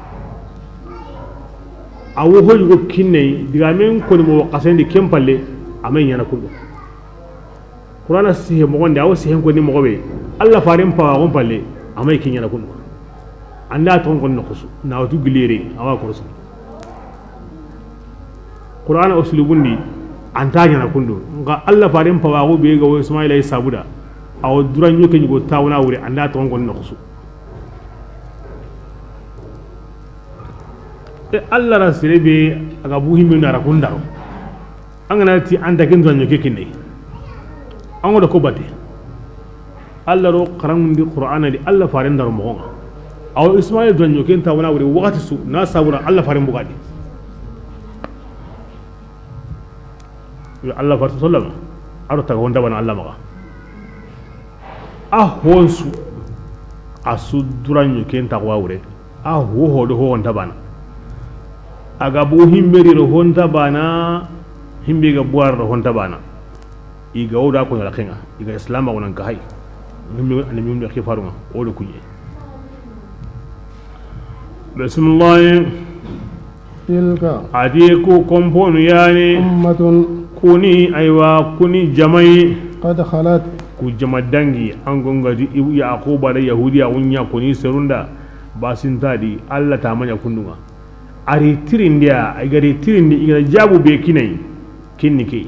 Awo hoyugo kinney digamen koni mo xasendi ken palle. Amay ɲana kundu. Qur'ana sihe moxon di, awo sihen koni moxo be. Allah faren pawaxun palle, amay ki ɲana kundu. Anda toxon koni no kusu, na wutu gilire, awa korosu. Qur'ana uslubun di, anta ɲana kundu. Nxa Allah faren pawaxu be ga wo Ismaila yi sabuda, awo duran ɲo ke ɲugo tawuna wure, anda toxon koni no kusu. E Allah ra sere be, a ga bu himbe na ra kundaro. An ga na ti an ta ken duran ɲo ke kinne. An ŋo da ko bate. Allah ro xarangundi Qur'ana di Allah faren daro moxon ŋa. Awo Ismaila duran ɲo ken tawuna wure waxati su na sabura Allah faren bugadi. Yo Allah fare sallallahu alaihi wasallam. Aro taga honda bana Allah maxa. A honsu. A su duran ɲo ken taxuwa wure. A ho ho do ho honta bana. A ga bu himbe ri ro honta bana. Himbe ga buwar ro honta bana. I ga o da ko yala kenga. I ga islam ko nan ka hay. Ngam ani mi be xifarunga o do kunye. Bismillah. Tilka. A di ku komponu yani. Ummatun. Kuni, aywa, kuni jamai. Qad khalat. Ku jama dangi, an gonga di Yaquba da Yahudiya wunya kuni serunda. Basinta di, Allah ta manya kundunga. Ari tirindiya, igari tirindi, igara jabu be kinai. Kinni ke.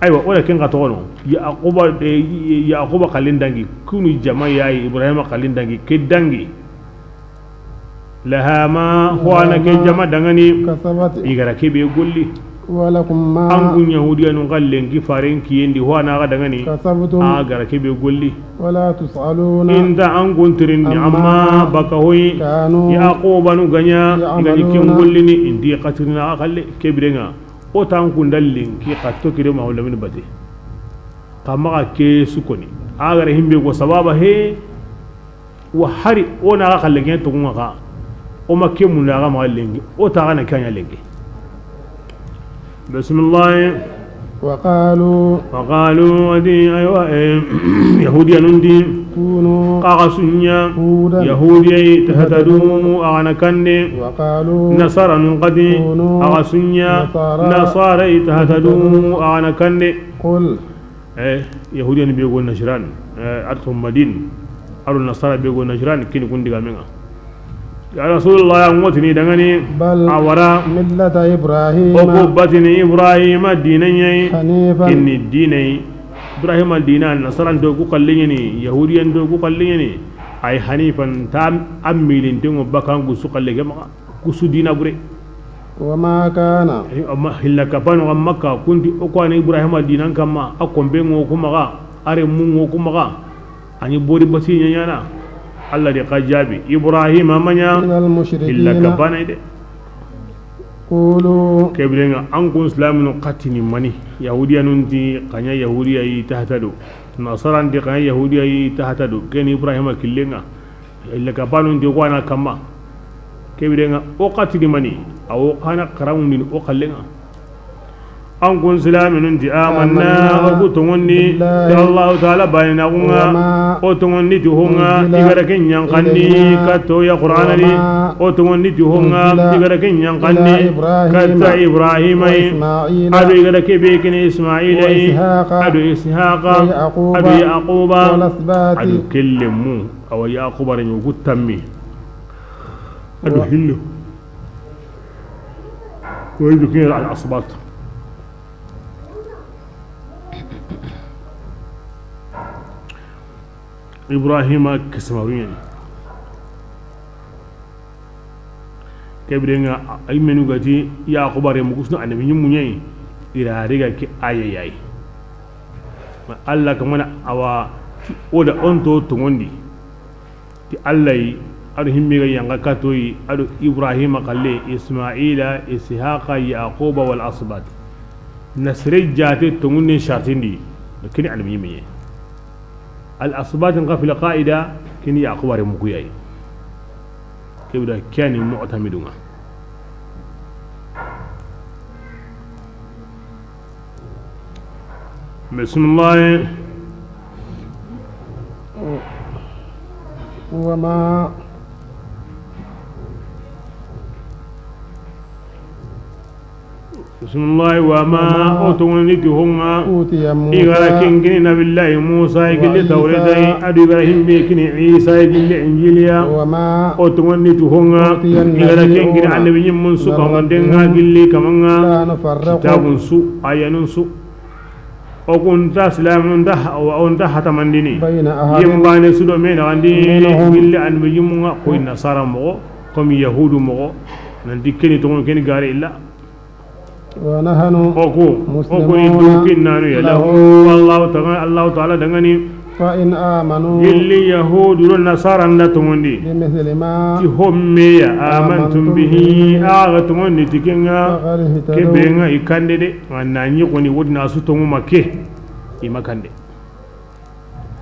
Aywa, o da ken ka toxono. Yaquba, eh, Yaquba xalin dangi, kunu jama yayi, Ibrahima xalin dangi, ke dangi. Laha ma, ho ana ke jama dangani. Kasabat. Igara ke be golli. Walakum ma. An kun Yahudiyanun xallen ki faren kiyendi, ho ana ga dangani. Kasabtum. A gara ke be golli. Wala tusaluna. Inta an kun tirinni, amma, amma baka hoyi. Kanu. Yaqubanu ganya, igani ken gollini, indi qatirina xalle, ke birenga. O tan kun dallin, ki xatto kire ma wala min bate. Kama ke sukoni. A gara himbe go sababa he. Wa hari o na ga xalle ken to ŋa xa. O ma ke mun da ga ma lengi. O ta ga na kanya lengi. Bismillah. Wa qalu. Wa qalu, adi, aywa, eh, Yahudiyanun di. Kunu. Xa ga sunya. Hudan. Yahudiya yi tahtadu, a ga na kande. Wa qalu. Nasaranun qadi. Kunu. A ga sunya. Nasara. Nasara yi tahtadu, a ga na kande. Qul. Eh, Yahudiyan be go Najran, eh, arto Madin, aro Nasara be go Najran, kini kundi gamenga. Ya Rasulullah, ya ngotini dangani. Bal. Awara. Millata Ibrahim. O ko batini Ibrahima dina ɲayi. Hanifan. Kinni dina yi. Ibrahima dina, Nasara ndo ku kallinyani, Yahudiyan ndo ku kallinyani. Ay hanifan tam amilin tengo bakan gusu kalle gema. Kusu dina bure. Wa ma kana. Amma hilla kapano ga Makka kunti o ko ani Ibrahima dinan kamma, a kombe ngo kuma ga, are mu ngo kuma ga. Ani bori basi nyanyana. Allah de ka jabi. Ibrahima manya. Minal mushrikin. Hilla kapano de. Qulu. Kebirenga an kun islaminu katini mani. Yahudiyanun di kanya Yahudiya yi tahtadu. Nasaran di xa Yahudiya yi ta hata do, ken Ibrahima killen ŋa. Illa ka banu ndi ko ana kamma. Ke biren ŋa o xatini mani, a wo xana xaranŋundini o xallen ŋa. An kun silaminun ti amanna, o ku tonŋundi ti Allahu Taala baanaaxun ŋa, o tonŋundi ti ho ŋa i ga da ken yanqandi katta ya Qur'ana di, o tonŋundi ti ho ŋa i ga da ken yanqandi katta Ibrahima yi, a do i ga da ke be kini Ismaila yi, a do Ishaqa, a do Yaquba, a do kellenmu, awa Yaquba renmu ku tammi, a do hillo. Wo yi du ken al asbat. Ibrahima kismaru ɲa ni. Ke biren ŋa a yi menu ga ti Yaquba renmu ku su na annabi ɲimmu ɲa yi. I ra ri ga ke aaya ya yi. Ma Alla kamana awa o da o n to tonŋundi. Ti Alla yi, a do himbe ga yanqa katta o yi, a do Ibrahima xalle, Ismaila, Ishaqa, Yaquba wal asbat. Na sere jaate tonŋunden sartindi, kini annabi ɲimme. Al asbat n xa fil qaida, kini Yaquba renmu ku ya yi. Ke be da ke ya ni mu'tamidun ŋa. Bismillah. وما Bismillah, wa ma, o tonŋundi ti ho ŋa i ga da ken kini Nabillahi Musa yi gilli Tawreta yi, a do i ga da himbe kini Isa yi gilli Injila ya. O tonŋundi ti ho ŋa i ga da ken kini annabi ɲimmun su kamunden ŋa gilli kaman ŋa kitabun su, aayanun su. O ku nta silaminun da, o nta hatamandini. Yinbaane su do me naxandi gilli annabi ɲimmun ŋa, ko i nasara moxo, comme yahudu moxo, nanti keni tonŋu keni gare illa. ونحن O ku, o ku ni مسلمون du kinnanu ya له lahu, Allahu Taala, Allahu Taala danŋa ni. فإن آمنوا Gilli yahudu do nasara nda tonŋundi. بمثل ما Ti ho me ya, آمنتم به, a ga tonŋundi ti ken ŋa. فقد اهتدوا Ke be ŋa i kande de. Ŋa na ɲi xoni wodi na su tonŋu ma ke. I ma kande.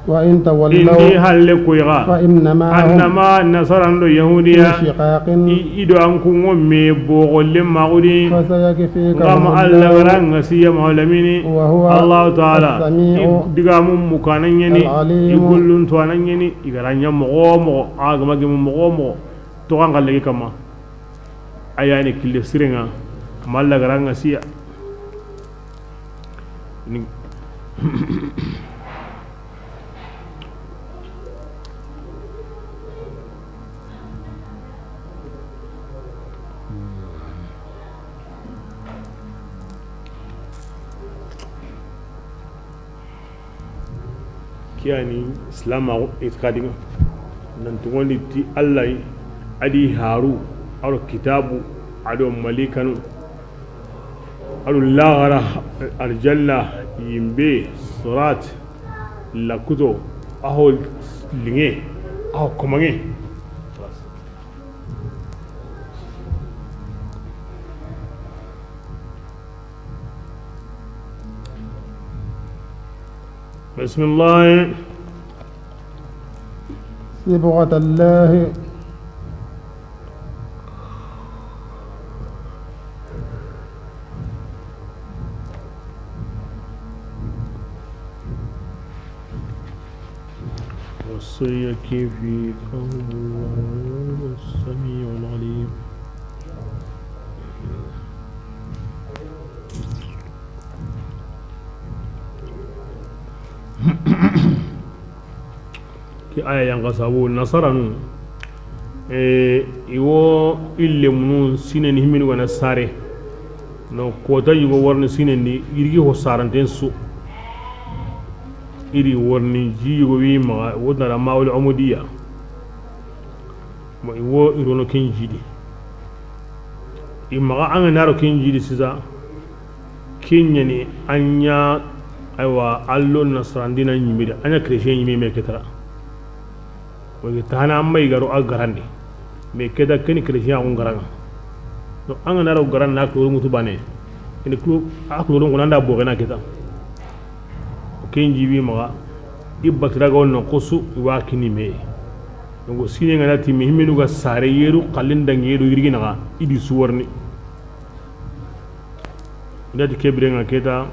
وإن تولوا Indi halle ku yi ga. فإنما هم Annama nasara ndo yahudiya. في شقاق I, i do an ku ŋo me bogolle maxu di. فسيكفيكهم Ŋa ma Alla الله ga ra ŋa siya mawlamini. وهو Allahu Taala. السميع I digamun mukana ɲa ni. العليم I gullun tuwana ɲa ni. I ga ra ɲa moxo moxo, a ga ma gemu moxo moxo. To kan xalle kamma. A ya ni kille siren ŋa, ma Alla ga ra ŋa siya. Ni- Ke ya ni silaamaxu itikadi ŋa. Nan tonŋundi ti Alla yi, a do haaru, a do kitaabu, a do malikanu, a do laaxara, arjanna, yinbe, sirat, lakuto, a ho liŋe, a ho komaŋe. بسم الله. صبغة الله. وسيكفيكهم الله وهو السميع العليم. Ke aya yan xa sabu nasaranu, e, i wo i lemunu sineni himinu gana sare. No kota yugo warni sinendi, i ri gi ho saranten su. I ri warni ji yugo wi maxa, wotna da mawul umudiya. Ma i wo i rono ken jidi. I maxa an ga na ro ken jidi sisa. Ken ɲa ni an ɲa, aywa, allo nasarandina ɲimida, an ɲa chrétien ɲimi me ketara. Wage tahana an ma i ga ro a garandi. Mais keta keni chrétien a kun garanga. Donc an ga na ro garandi na kuloro mutu bane. Ini kulu a kuloro ngona nda bogena keta. Ken jibi maxa. I batira ga wonno xosu i wa kini me. Donc sine ngana ti mi himmenu ga sare yeru xallin dangi yeru yirgi naxa i di suwarni. Ndati kebire nga keta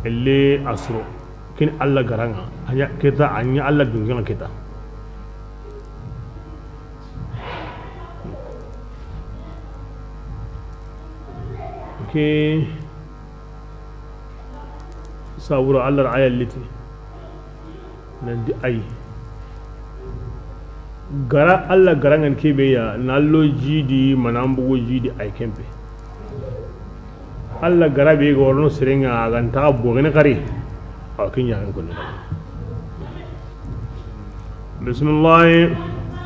elle asro. Kin Allah garanga anya keta anya Allah dunga keta. Ke sabura Allah aya liti. Nanti ay gara Allah garangan kebe ya na lo jidi manambugo jidi ay kempe. Allah gara be ga worno serenga a ga nta bogene xari. Aw kinya ko. Bismillah.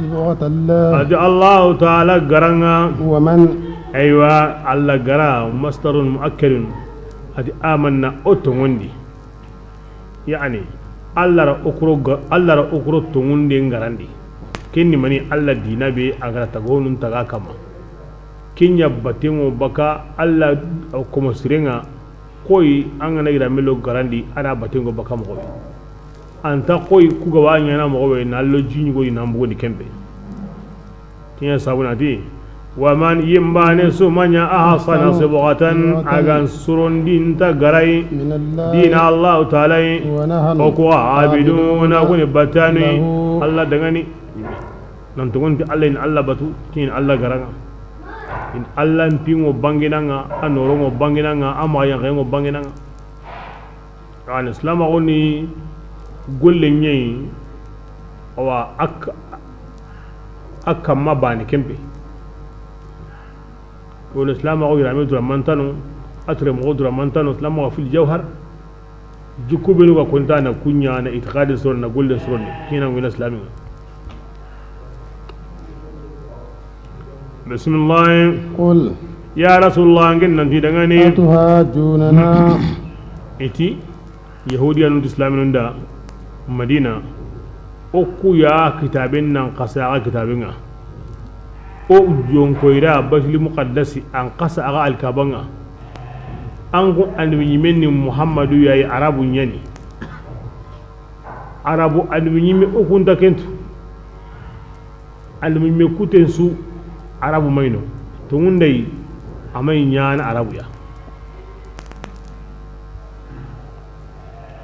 صبغة الله. Adi Allah ta'ala garanga. ومن. Aywa, Allah gara masdarun muakkadun. Adi amanna o tongondi. Yani Allah ra okuro ga-, Allah ra okuro tongunde ngarandi. Kenni mani Allah dina be a gara tagonun taga kama. Kenya batengo baka Allah komo sirenga koy angana iramelo garandi ana batengo baka mogobe. Anta koy kuga wanyana mogobe na lo jinyugo ina mbugo ni kembe. Kiɲa sabunati. Wa man yimbane sumanya ahsana sibghatan agan surondinta garai. Dina Allahu ta'ala yi. O ko abiduna kuni batani Allah dangani. Nan tugunti Allah in Allah batu kin Allah garanga. In Allah mpingo banginanga, anorongo banginanga, amayango banginanga. Ani silamaxu ni golle ɲeyi. Awa ak-, a kamma bani kempe. Woni silamaxu yirame dura mantano, a ture moxo dura mantano, silamaxu fil jawhar. Jikku benu ga konta na kuɲa na itiqadi soro na golle soro ni kina ngina silami. Bismillah. قل. Ya Rasulullah, ngin nanti dangani. أتحاجوننا. Iti, Yahudiyanun ti Islaminun da Madina, o ku ya kitaben nan kasa aga kitaben nga. O jonkoyra Baitul Muqaddasi an kasa aga Alkaban nga. An ko annabi ɲimen ni Muhammadu yayi Arabu ɲani. Arabu annabi ɲimme o kunta kentu. Annabi ɲimme kuten su Arabu mayno. Tongundai amay ɲana Arabu ya.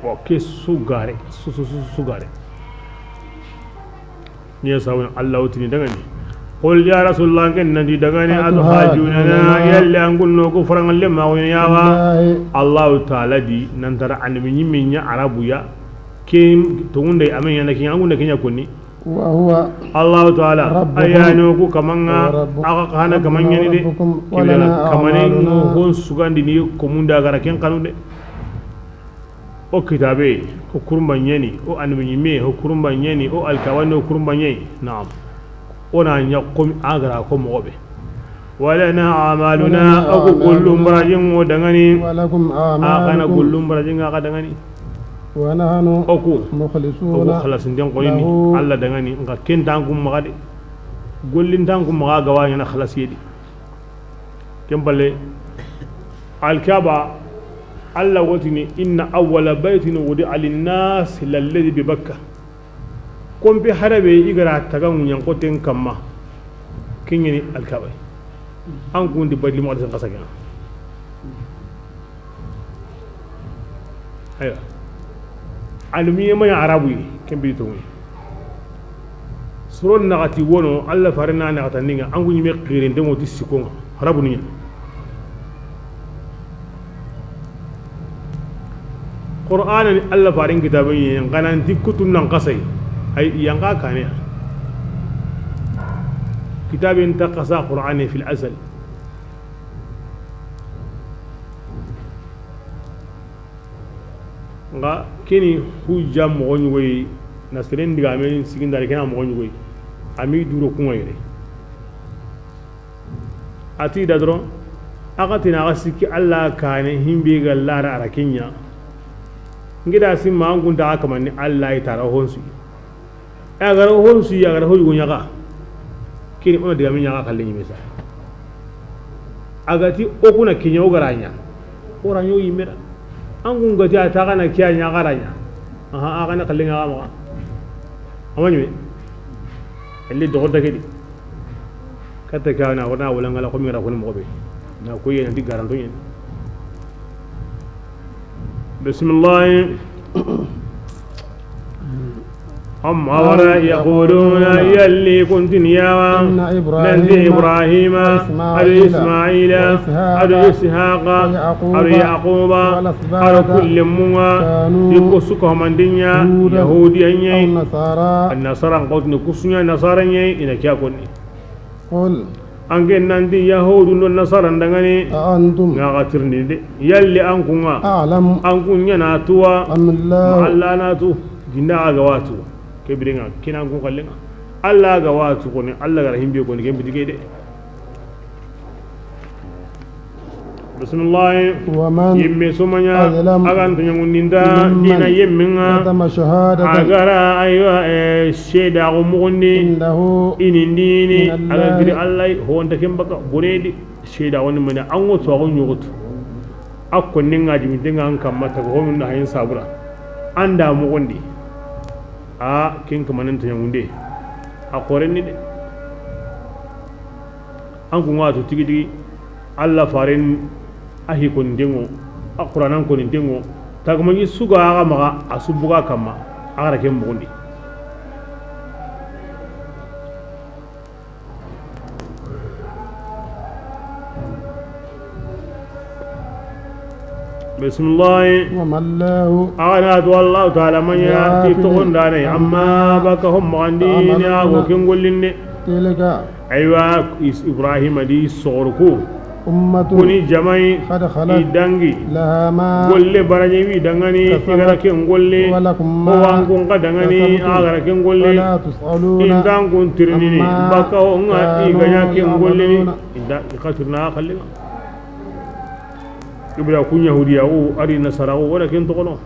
Wa ke su gare, su, su, su, su gare. Ni ya sawun Allah wutini dangani. Qul ya Rasulullah, ken nanti dangani, أتحاجوننا. Atuhajunana, yalle an gunno ko farangalle ma woni yawa. Allahu ta'ala di, nantara annabi ɲimme ɲa Arabu ya. Ken tongundai amay ɲana kin an gunna kinya konni. وهو Allahu ta'ala, ربكم ayano ku kamanga, ورب aga kana kamanya ni de. ربنا وربكم ولنا أعمالنا. Kamane ngo hon sugandi ni ko munda gara ken kanunde. O kitabe, o kurumba ɲeni, o annabi ɲimme, o kurumba ɲeni, o alkawani, o kurumba ɲeni. Naam. Ona ɲa komi agara ko mogobe. ولنا أعمالنا, ولنا أعمالنا. Oku gollum barajin o dangani. ولكم أعمالكم. Agana gollum barajin aga dangani. ونحن Oku. مخلصون Oku khalasinden konini. له. Allah dangani. Nga kentan kum magade. Gollintan kum maga gawanya na khalasiyedi. Kembale. Alkaba. Allah wotini إن أول بيت وضع للناس للذي ببكة. Kompe harabe i gara taga ŋuɲan koten kamma. Keɲeni Alkaba. An kundi Baitul Muqaddas kasa kena. Aywa. Alumiye maya Arabu yi, kembi to. Suron naxati wono, Allah fare na naxata ninga, an kuɲi me xiren de moti sikonga. Arabu ni. Qur'ana ni Allah farin kitabe ni, ngana nti kutun nan kasai. Ay, yanga kane. Kitabe nta kasa Qur'ani fil asal. Nga kini hujja moxo ɲugoyi, na seren digamen sigindari kena moxo ɲugoyi. Ami duro kunga yere. A ti da doron, a xa tina a ga sikki Allah kane himbe ga lara a ra kiɲa. Ngida simma an kunta a kamanni Allah i tara honsu. A ga ra honsu ya ga ra hoju ɲaga. Kini ona diga mi ɲaga kalle ɲi mesa. A ga ti o kuna kiɲa o ga ra ɲa. O ra ɲo yimera. An kun ga ti a ta ga na kiya ɲaga ra ɲa. Aha, a ga na xalle ŋa maxa. A ma ɲi me. Elli doxo dagedi. Katta ke na wona wala ŋa la ko mi ra ko ni moxo be. Na ko yena di garanto yen. Bismillah. Amma wara yaquluna, yalli kuntini yawa. Inna Ibrahima, nanti Ibrahima, wa Ismaila, ado Ismaila, wa Ishaqa, ado Yaquba, ado Yaquba, wal asbata, ado kulle munga, kanu, iko suka mandinya, Hudan, Yahudiya ɲa yi, aw Nasara, Nasara, n kotini kusunya Nasara ɲa yi, ina kiya konni. Qul. An ke nanti Yahudu ndo Nasara ndangani. A antum. Nga ga tirni de. Yalli an kunga. A'lam. An kunya na tuwa. Am Allah. Ma Allah na tu. Ginda a ga watu. Ke birenga kinan kun kallenga. Allah ga watu koni, Allah ga rahimbe koni, ken bitige de. Bismillah. Wa man. Yimme sumanya. Azlam. Agan tunyangundinda. Mimman. Dina yimminga. Katama shahadatan. Agara aywa, eh, sheda go mugundi. Indahu. Inindini. Min Allah. Aga giri Allah, ho wonta ken baka, bonedi. Sheda woni mena, an go to ago nyogoto. Akko ninga jimi dinga an kamma ta go honun da hayin sabura. Anda mugundi. A kin kamanin tunyangunde. A korenni de. An kun wato tigi tigi, Allah faren a hi konintengo, a Qur'anan konintengo, tagumani suga aga maga a subuga kamma, a gara ken mugundi. Bismillah. Wa mallahu. Awa na to Allah ta'ala manya ti to gondane, amma baka hom magandi ni ago ken gollinde. Tilka. Aywa, Ibrahima di sogorku. Ummatun. Kuni jamai. Qad khalat. I dangi. Laha ma. Golle baranye wi dangani. Kasabat. Igara ken golle. Wa lakum ma. O wan kun ka dangani. Kasabtum. Agara ken golle. Wala tus'aluna. Indan kun tirnini. Amma. Baka o nga. Kanu. Iganya ken golle ni. Ya'maluna. Inda ikatirna khallinga. Ibra kun Yahudiya o, ari Nasara o, wala ken tokono.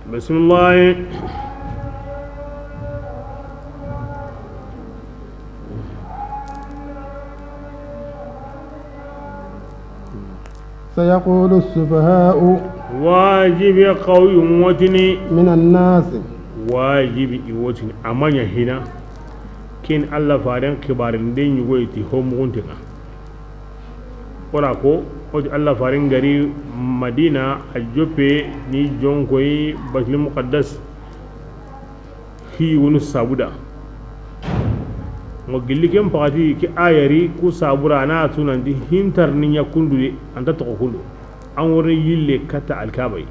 Bismillah. Sayaqulu sufaha'u. Wajibi qawiyun wotini. Minan nas. Wajibi i wotini. Amanya hina. Kin Allah faren kibarinde ɲugoy ti ho muguntenga. Ora ko, oti Allah faren gari Madina a joppe ni jonkoy Baitul Muqaddas. Hi wonu sabuda. Mo gilli ken pakati ke ayari ku sabura na tunandi hintar ni ɲa kundu de, anta to kundu. An worni yille kata alkabay.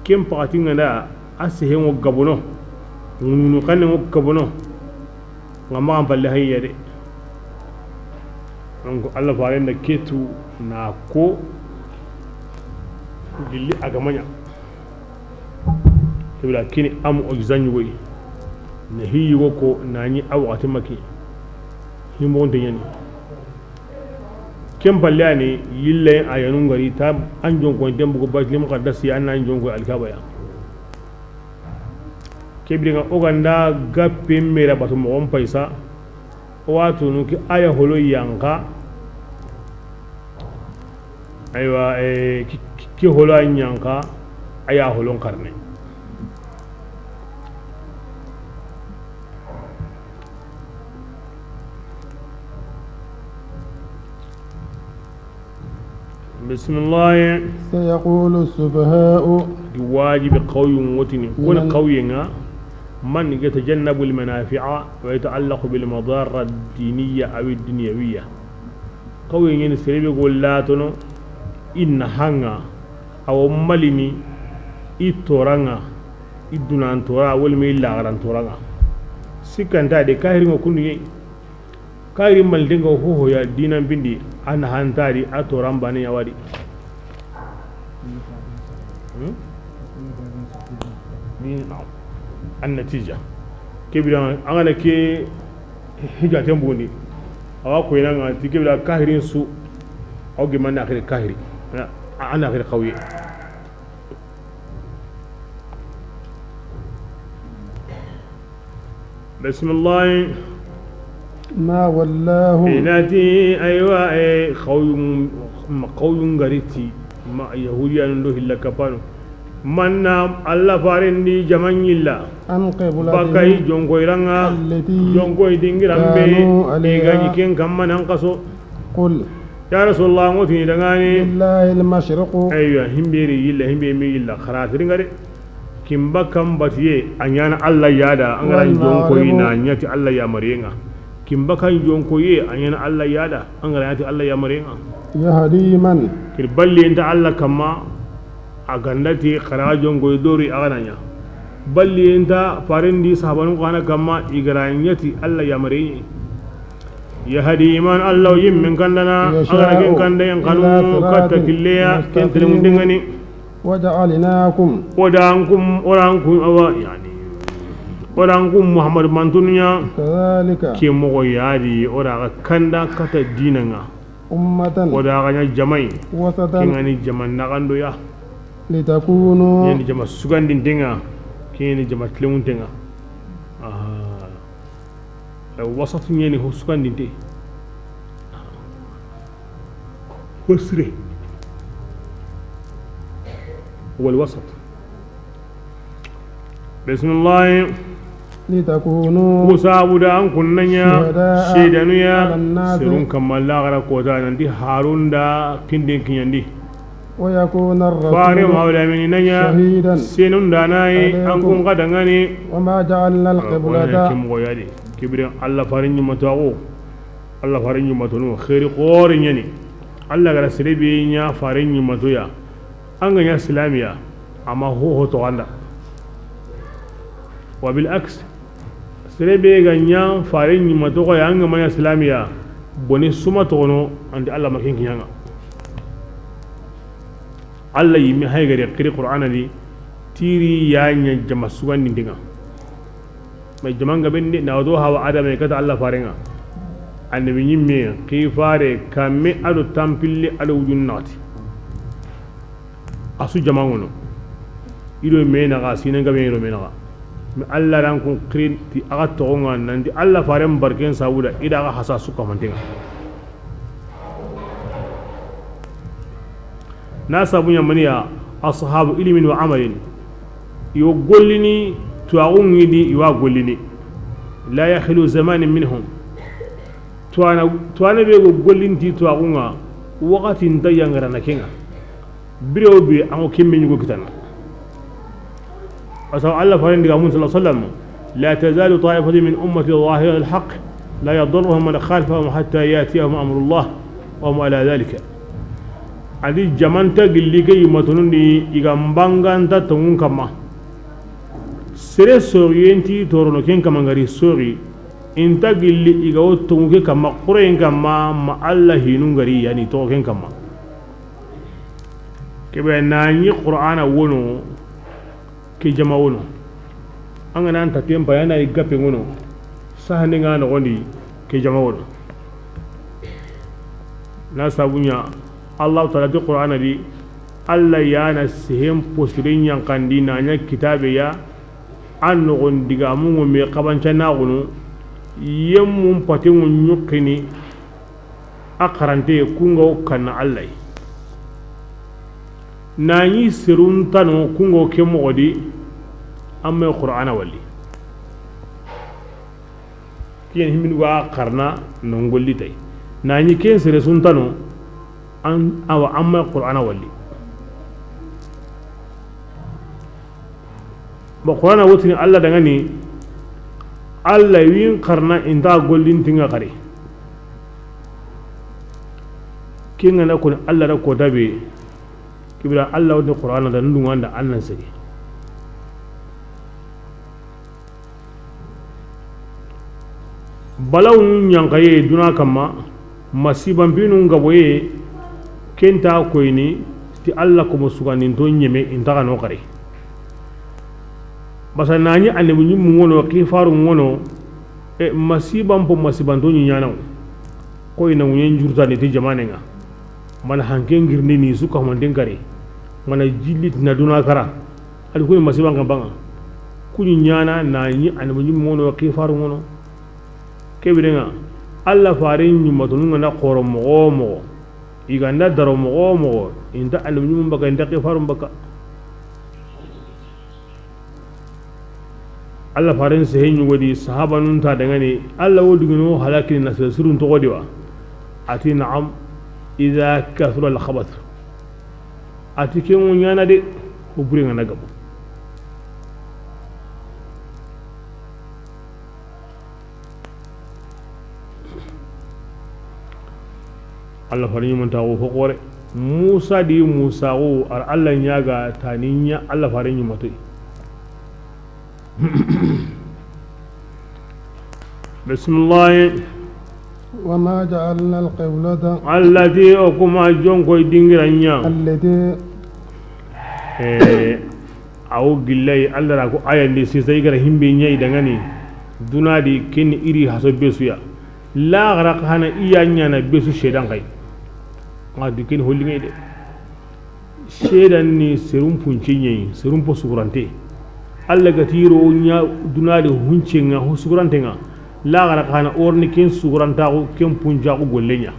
Ken pakati nganda a sehe ngo gabono. Nunu kane ngo gabono. Nga ma an palle hayya de. Donc Allah faren da ketu na ko gilli agamanya. Kibla kini am o gizanyu goy. Na hi yugo ko na ni a wakati maki. Hi mo nde yani. Ken palle ani yille ayanu ngari ta an jonko den bugo Baitul Muqaddas ya an jonko alkabaya. Kibri nga o ganda gappe mera batu mo on paisa. Watunu ki aya holo yanka. Aywa, eh, ki, ki, ki holo a yanka, aya holon karne. Bismillah. Sayaqulu sufaha'u. Di wajibi qawiyun wotini. Kone qawiyenga. Man yatajannabu al-manafi'a wa yata'allaqu bil madarra ad-diniyya aw ad-dunyawiyya. Qawiyen serebe go latono inna hanga awo malini i toranga i dunan tora wal mi lagaran toranga. Sikanta de kahirin kundu. Kayri maldenga hoho ya dinan bindi, an hantari a toran bani ya wadi. Hmm? Ni, naam. An natija. Kebira, an gana ke hija tembundi. Awa ko ina nga ti kebira kahirin su. Aw gi man akhir kahiri. An akhir qawiye. Bismillah. Ma wallahu. Inati, aywa, eh, qawiyun, qawiyun gariti. Ma Yahudiyanun do hilla kapano. Manna Alla farendi jaman yilla. An qiblatihim. Baka i jonkoyiranga. Allati. Jonkoy dingiran be. Kanu alaiha. I ga ɲi ken kamma nan kaso. Qul. Ya Rasulullah, ŋo tini dangani. Lillahi al-mashriqu. Aywa, himberi yilla, himbe mi yilla. Xara tiringa de. Kimba kan batiye, a ɲana Alla yada, an gara jonkoyi na ɲati Alla yamariyenga. Kimba kan jonkoye, a ɲana Alla yada, an gara ɲati Alla yamariyenga. Yahdi man. Kir balli enta Alla kamma, a gandati xara jonkoyi dori a gana ɲa. Balli enta farendi sahabanu kana kamma, i gara ɲati Alla yamariye. Yahdi man Alla yimmen kandana, an gara ken kanda yan kanu, katta killeya, ken telemundengani. وجعلناكم. O da an kun, o da an kun, awa, yani. O da an kun Muhammad mantunya. كذلك. Ke mogo yadi, o da ga kanda kata dinanga. أمة. O da ga ɲa jamai. وسطا. Ken ga ni jama nagando ya. لتكونوا. Ken ni jama sugandintenga. Ken ni jama tlemuntenga. Ah. Wasatu ɲeni ho sugandinte. Ho sire. Wal wasat. Bismillah. لتكونوا. Ku sabu da an kunnanya. شهداء. Seedanu ya. على الناس. Serun kamma lagara kota nanti Harun da kinden kiɲandi. ويكون الرسول. Fare mawla mini nanya. شهيدا. Senun da nayi. عليكم. An kun ga dangani. وما جعلنا القبلة. Ke mogo yadi. Kibirin Alla fare ɲumato ago. Alla fare ɲumatonu xeeri xoore ɲani. Alla gara sere be ɲa fare ɲumato ya. An ga ɲa silamiya, ama ho ho to anda. Wa bil aks, sere be ga ɲa fare ɲumato ya, an ga ma ɲa silamiya, boni suma toxono, anti Alla ma ken kiɲanga. Alla yimme hay gari xiri Qur'ana di, tiri ya ɲa jama sugandintenga. Mais jaman gaben di, na do hawa Adama kata Alla farenga. Annabi ɲimme, xi fare, kamme, ado tampille, ado wujun naxati. A su jaman ŋono. Ido me naxa, sine gabe ido me naxa. Mais Alla ran kun xirin ti a ga toxonga nanti Alla faren barken sabuda, i da ga hasa su kamantenga. Na sabu ɲa maniya, ashabu ilmin wa amalin. Yo gollini, tuwaxu ŋidi, i wa gollini. La yakhlu zamanin minhum. Tuwana, tuwana be go gollinti tuwaxu ŋa, waxati nta yangarana kenga. Bire wo bire, an ŋo kemme ɲugo kitana. Parce que Alla faren diga mun sallallahu alaihi wasallam, لا تزال طائفة من أمتي ظاهرة على الحق لا يضرهم من خالفهم حتى يأتي أمر الله وهم على ذلك. A di jaman nta gilli ke yimatonundi i ga mbanganta tongun kamma. Sere soriyen nti torono ken kamma ngari sori, i nta gilli i ga wo tongu ke kamma, xureyen kamma, ma Alla hinu ngari yani toxo ken kamma. Kebe na ɲi Qur'ana wono, ke jama wono. An ga na an taten pa yana i gape wono. Sahani nga noxondi, ke jama wono. Na sabu ɲa, Allahu Taala ti Qur'ana di, Alla yana sehen posire ɲankandi na ɲa kitabe ya, an noxon digamu ŋo me xabanca na xono, yemmun patenŋo ɲukkini, a xarante kunga wo kanna Alla yi. Na ɲi serun tano kunga wo ke moxo di, an me Qur'ana walli. Kiyen himin wa xarna non golli tay. Na ɲi ken sere sun tano, an, awa, an me Qur'ana walli. Bon, Qur'ana wotini Alla dangani, Alla win xarna inta gollin tinga xari. Kinga na koni Alla da ko dabe, kibira Alla wotini Qur'ana da ndunganda annan sege. Balawun ɲankaye duna kamma, masibanpinu ngaboye, kenta koyini ti Alla komo sugandinto ɲeme intaxano xare. Basa naɲi annabi ɲimmu ŋono, xifaru ŋono, e masibanpo masibanto ɲiɲanaw. Koyina ŋuɲen jurtani ti jamanenga. Mana hanke ngirndi ni su kahumanten kari. Mana jilli tina duna kara. Adi kuni masiban kan banga. Kuni ɲana na ɲi annabi ɲimmu ŋono, xifaru ŋono. Kebirenga, Alla faren ɲumatonunga na xoro moxo moxo. I ga nda daro moxo wo moxo, i nta annabi ɲumun baka, i nta ke farun baka. Alla faren sehe ɲugo di, sahabanun ta dangani, Alla wo dugino halakini na sere sirun toxo di wa? A ti, "Naam, iza kasura al-khabath." A ti, "Ken wo ɲaana de, ko bure ŋa na gabo." Alla faren ɲumantaxu fo xoore. Musa di, Musa xo ar Alla ɲaaga ta ni ɲa Alla faren ɲumatoy. Bismillahi. وما جعلنا القبلة Alla ti o kuma jonkoy dingira ɲa. التي Eh, awo gillay, Alla ra ko ayandi sisa i gara himbe ɲa i dangani. Duna di ken iri haso be su ya. Laxara xa na i ya ɲaana be su seedan xa yi. Ŋa di ken holli ŋa yi de. Seedan ni serun punce ɲa yi, serun po sugurante. Alla ga ti ro ɲa duna di hunce ŋa, ho sugurante ŋa. Laxara xa na o ri ni ken sugurantaxu, ken puncaxu golle ɲa.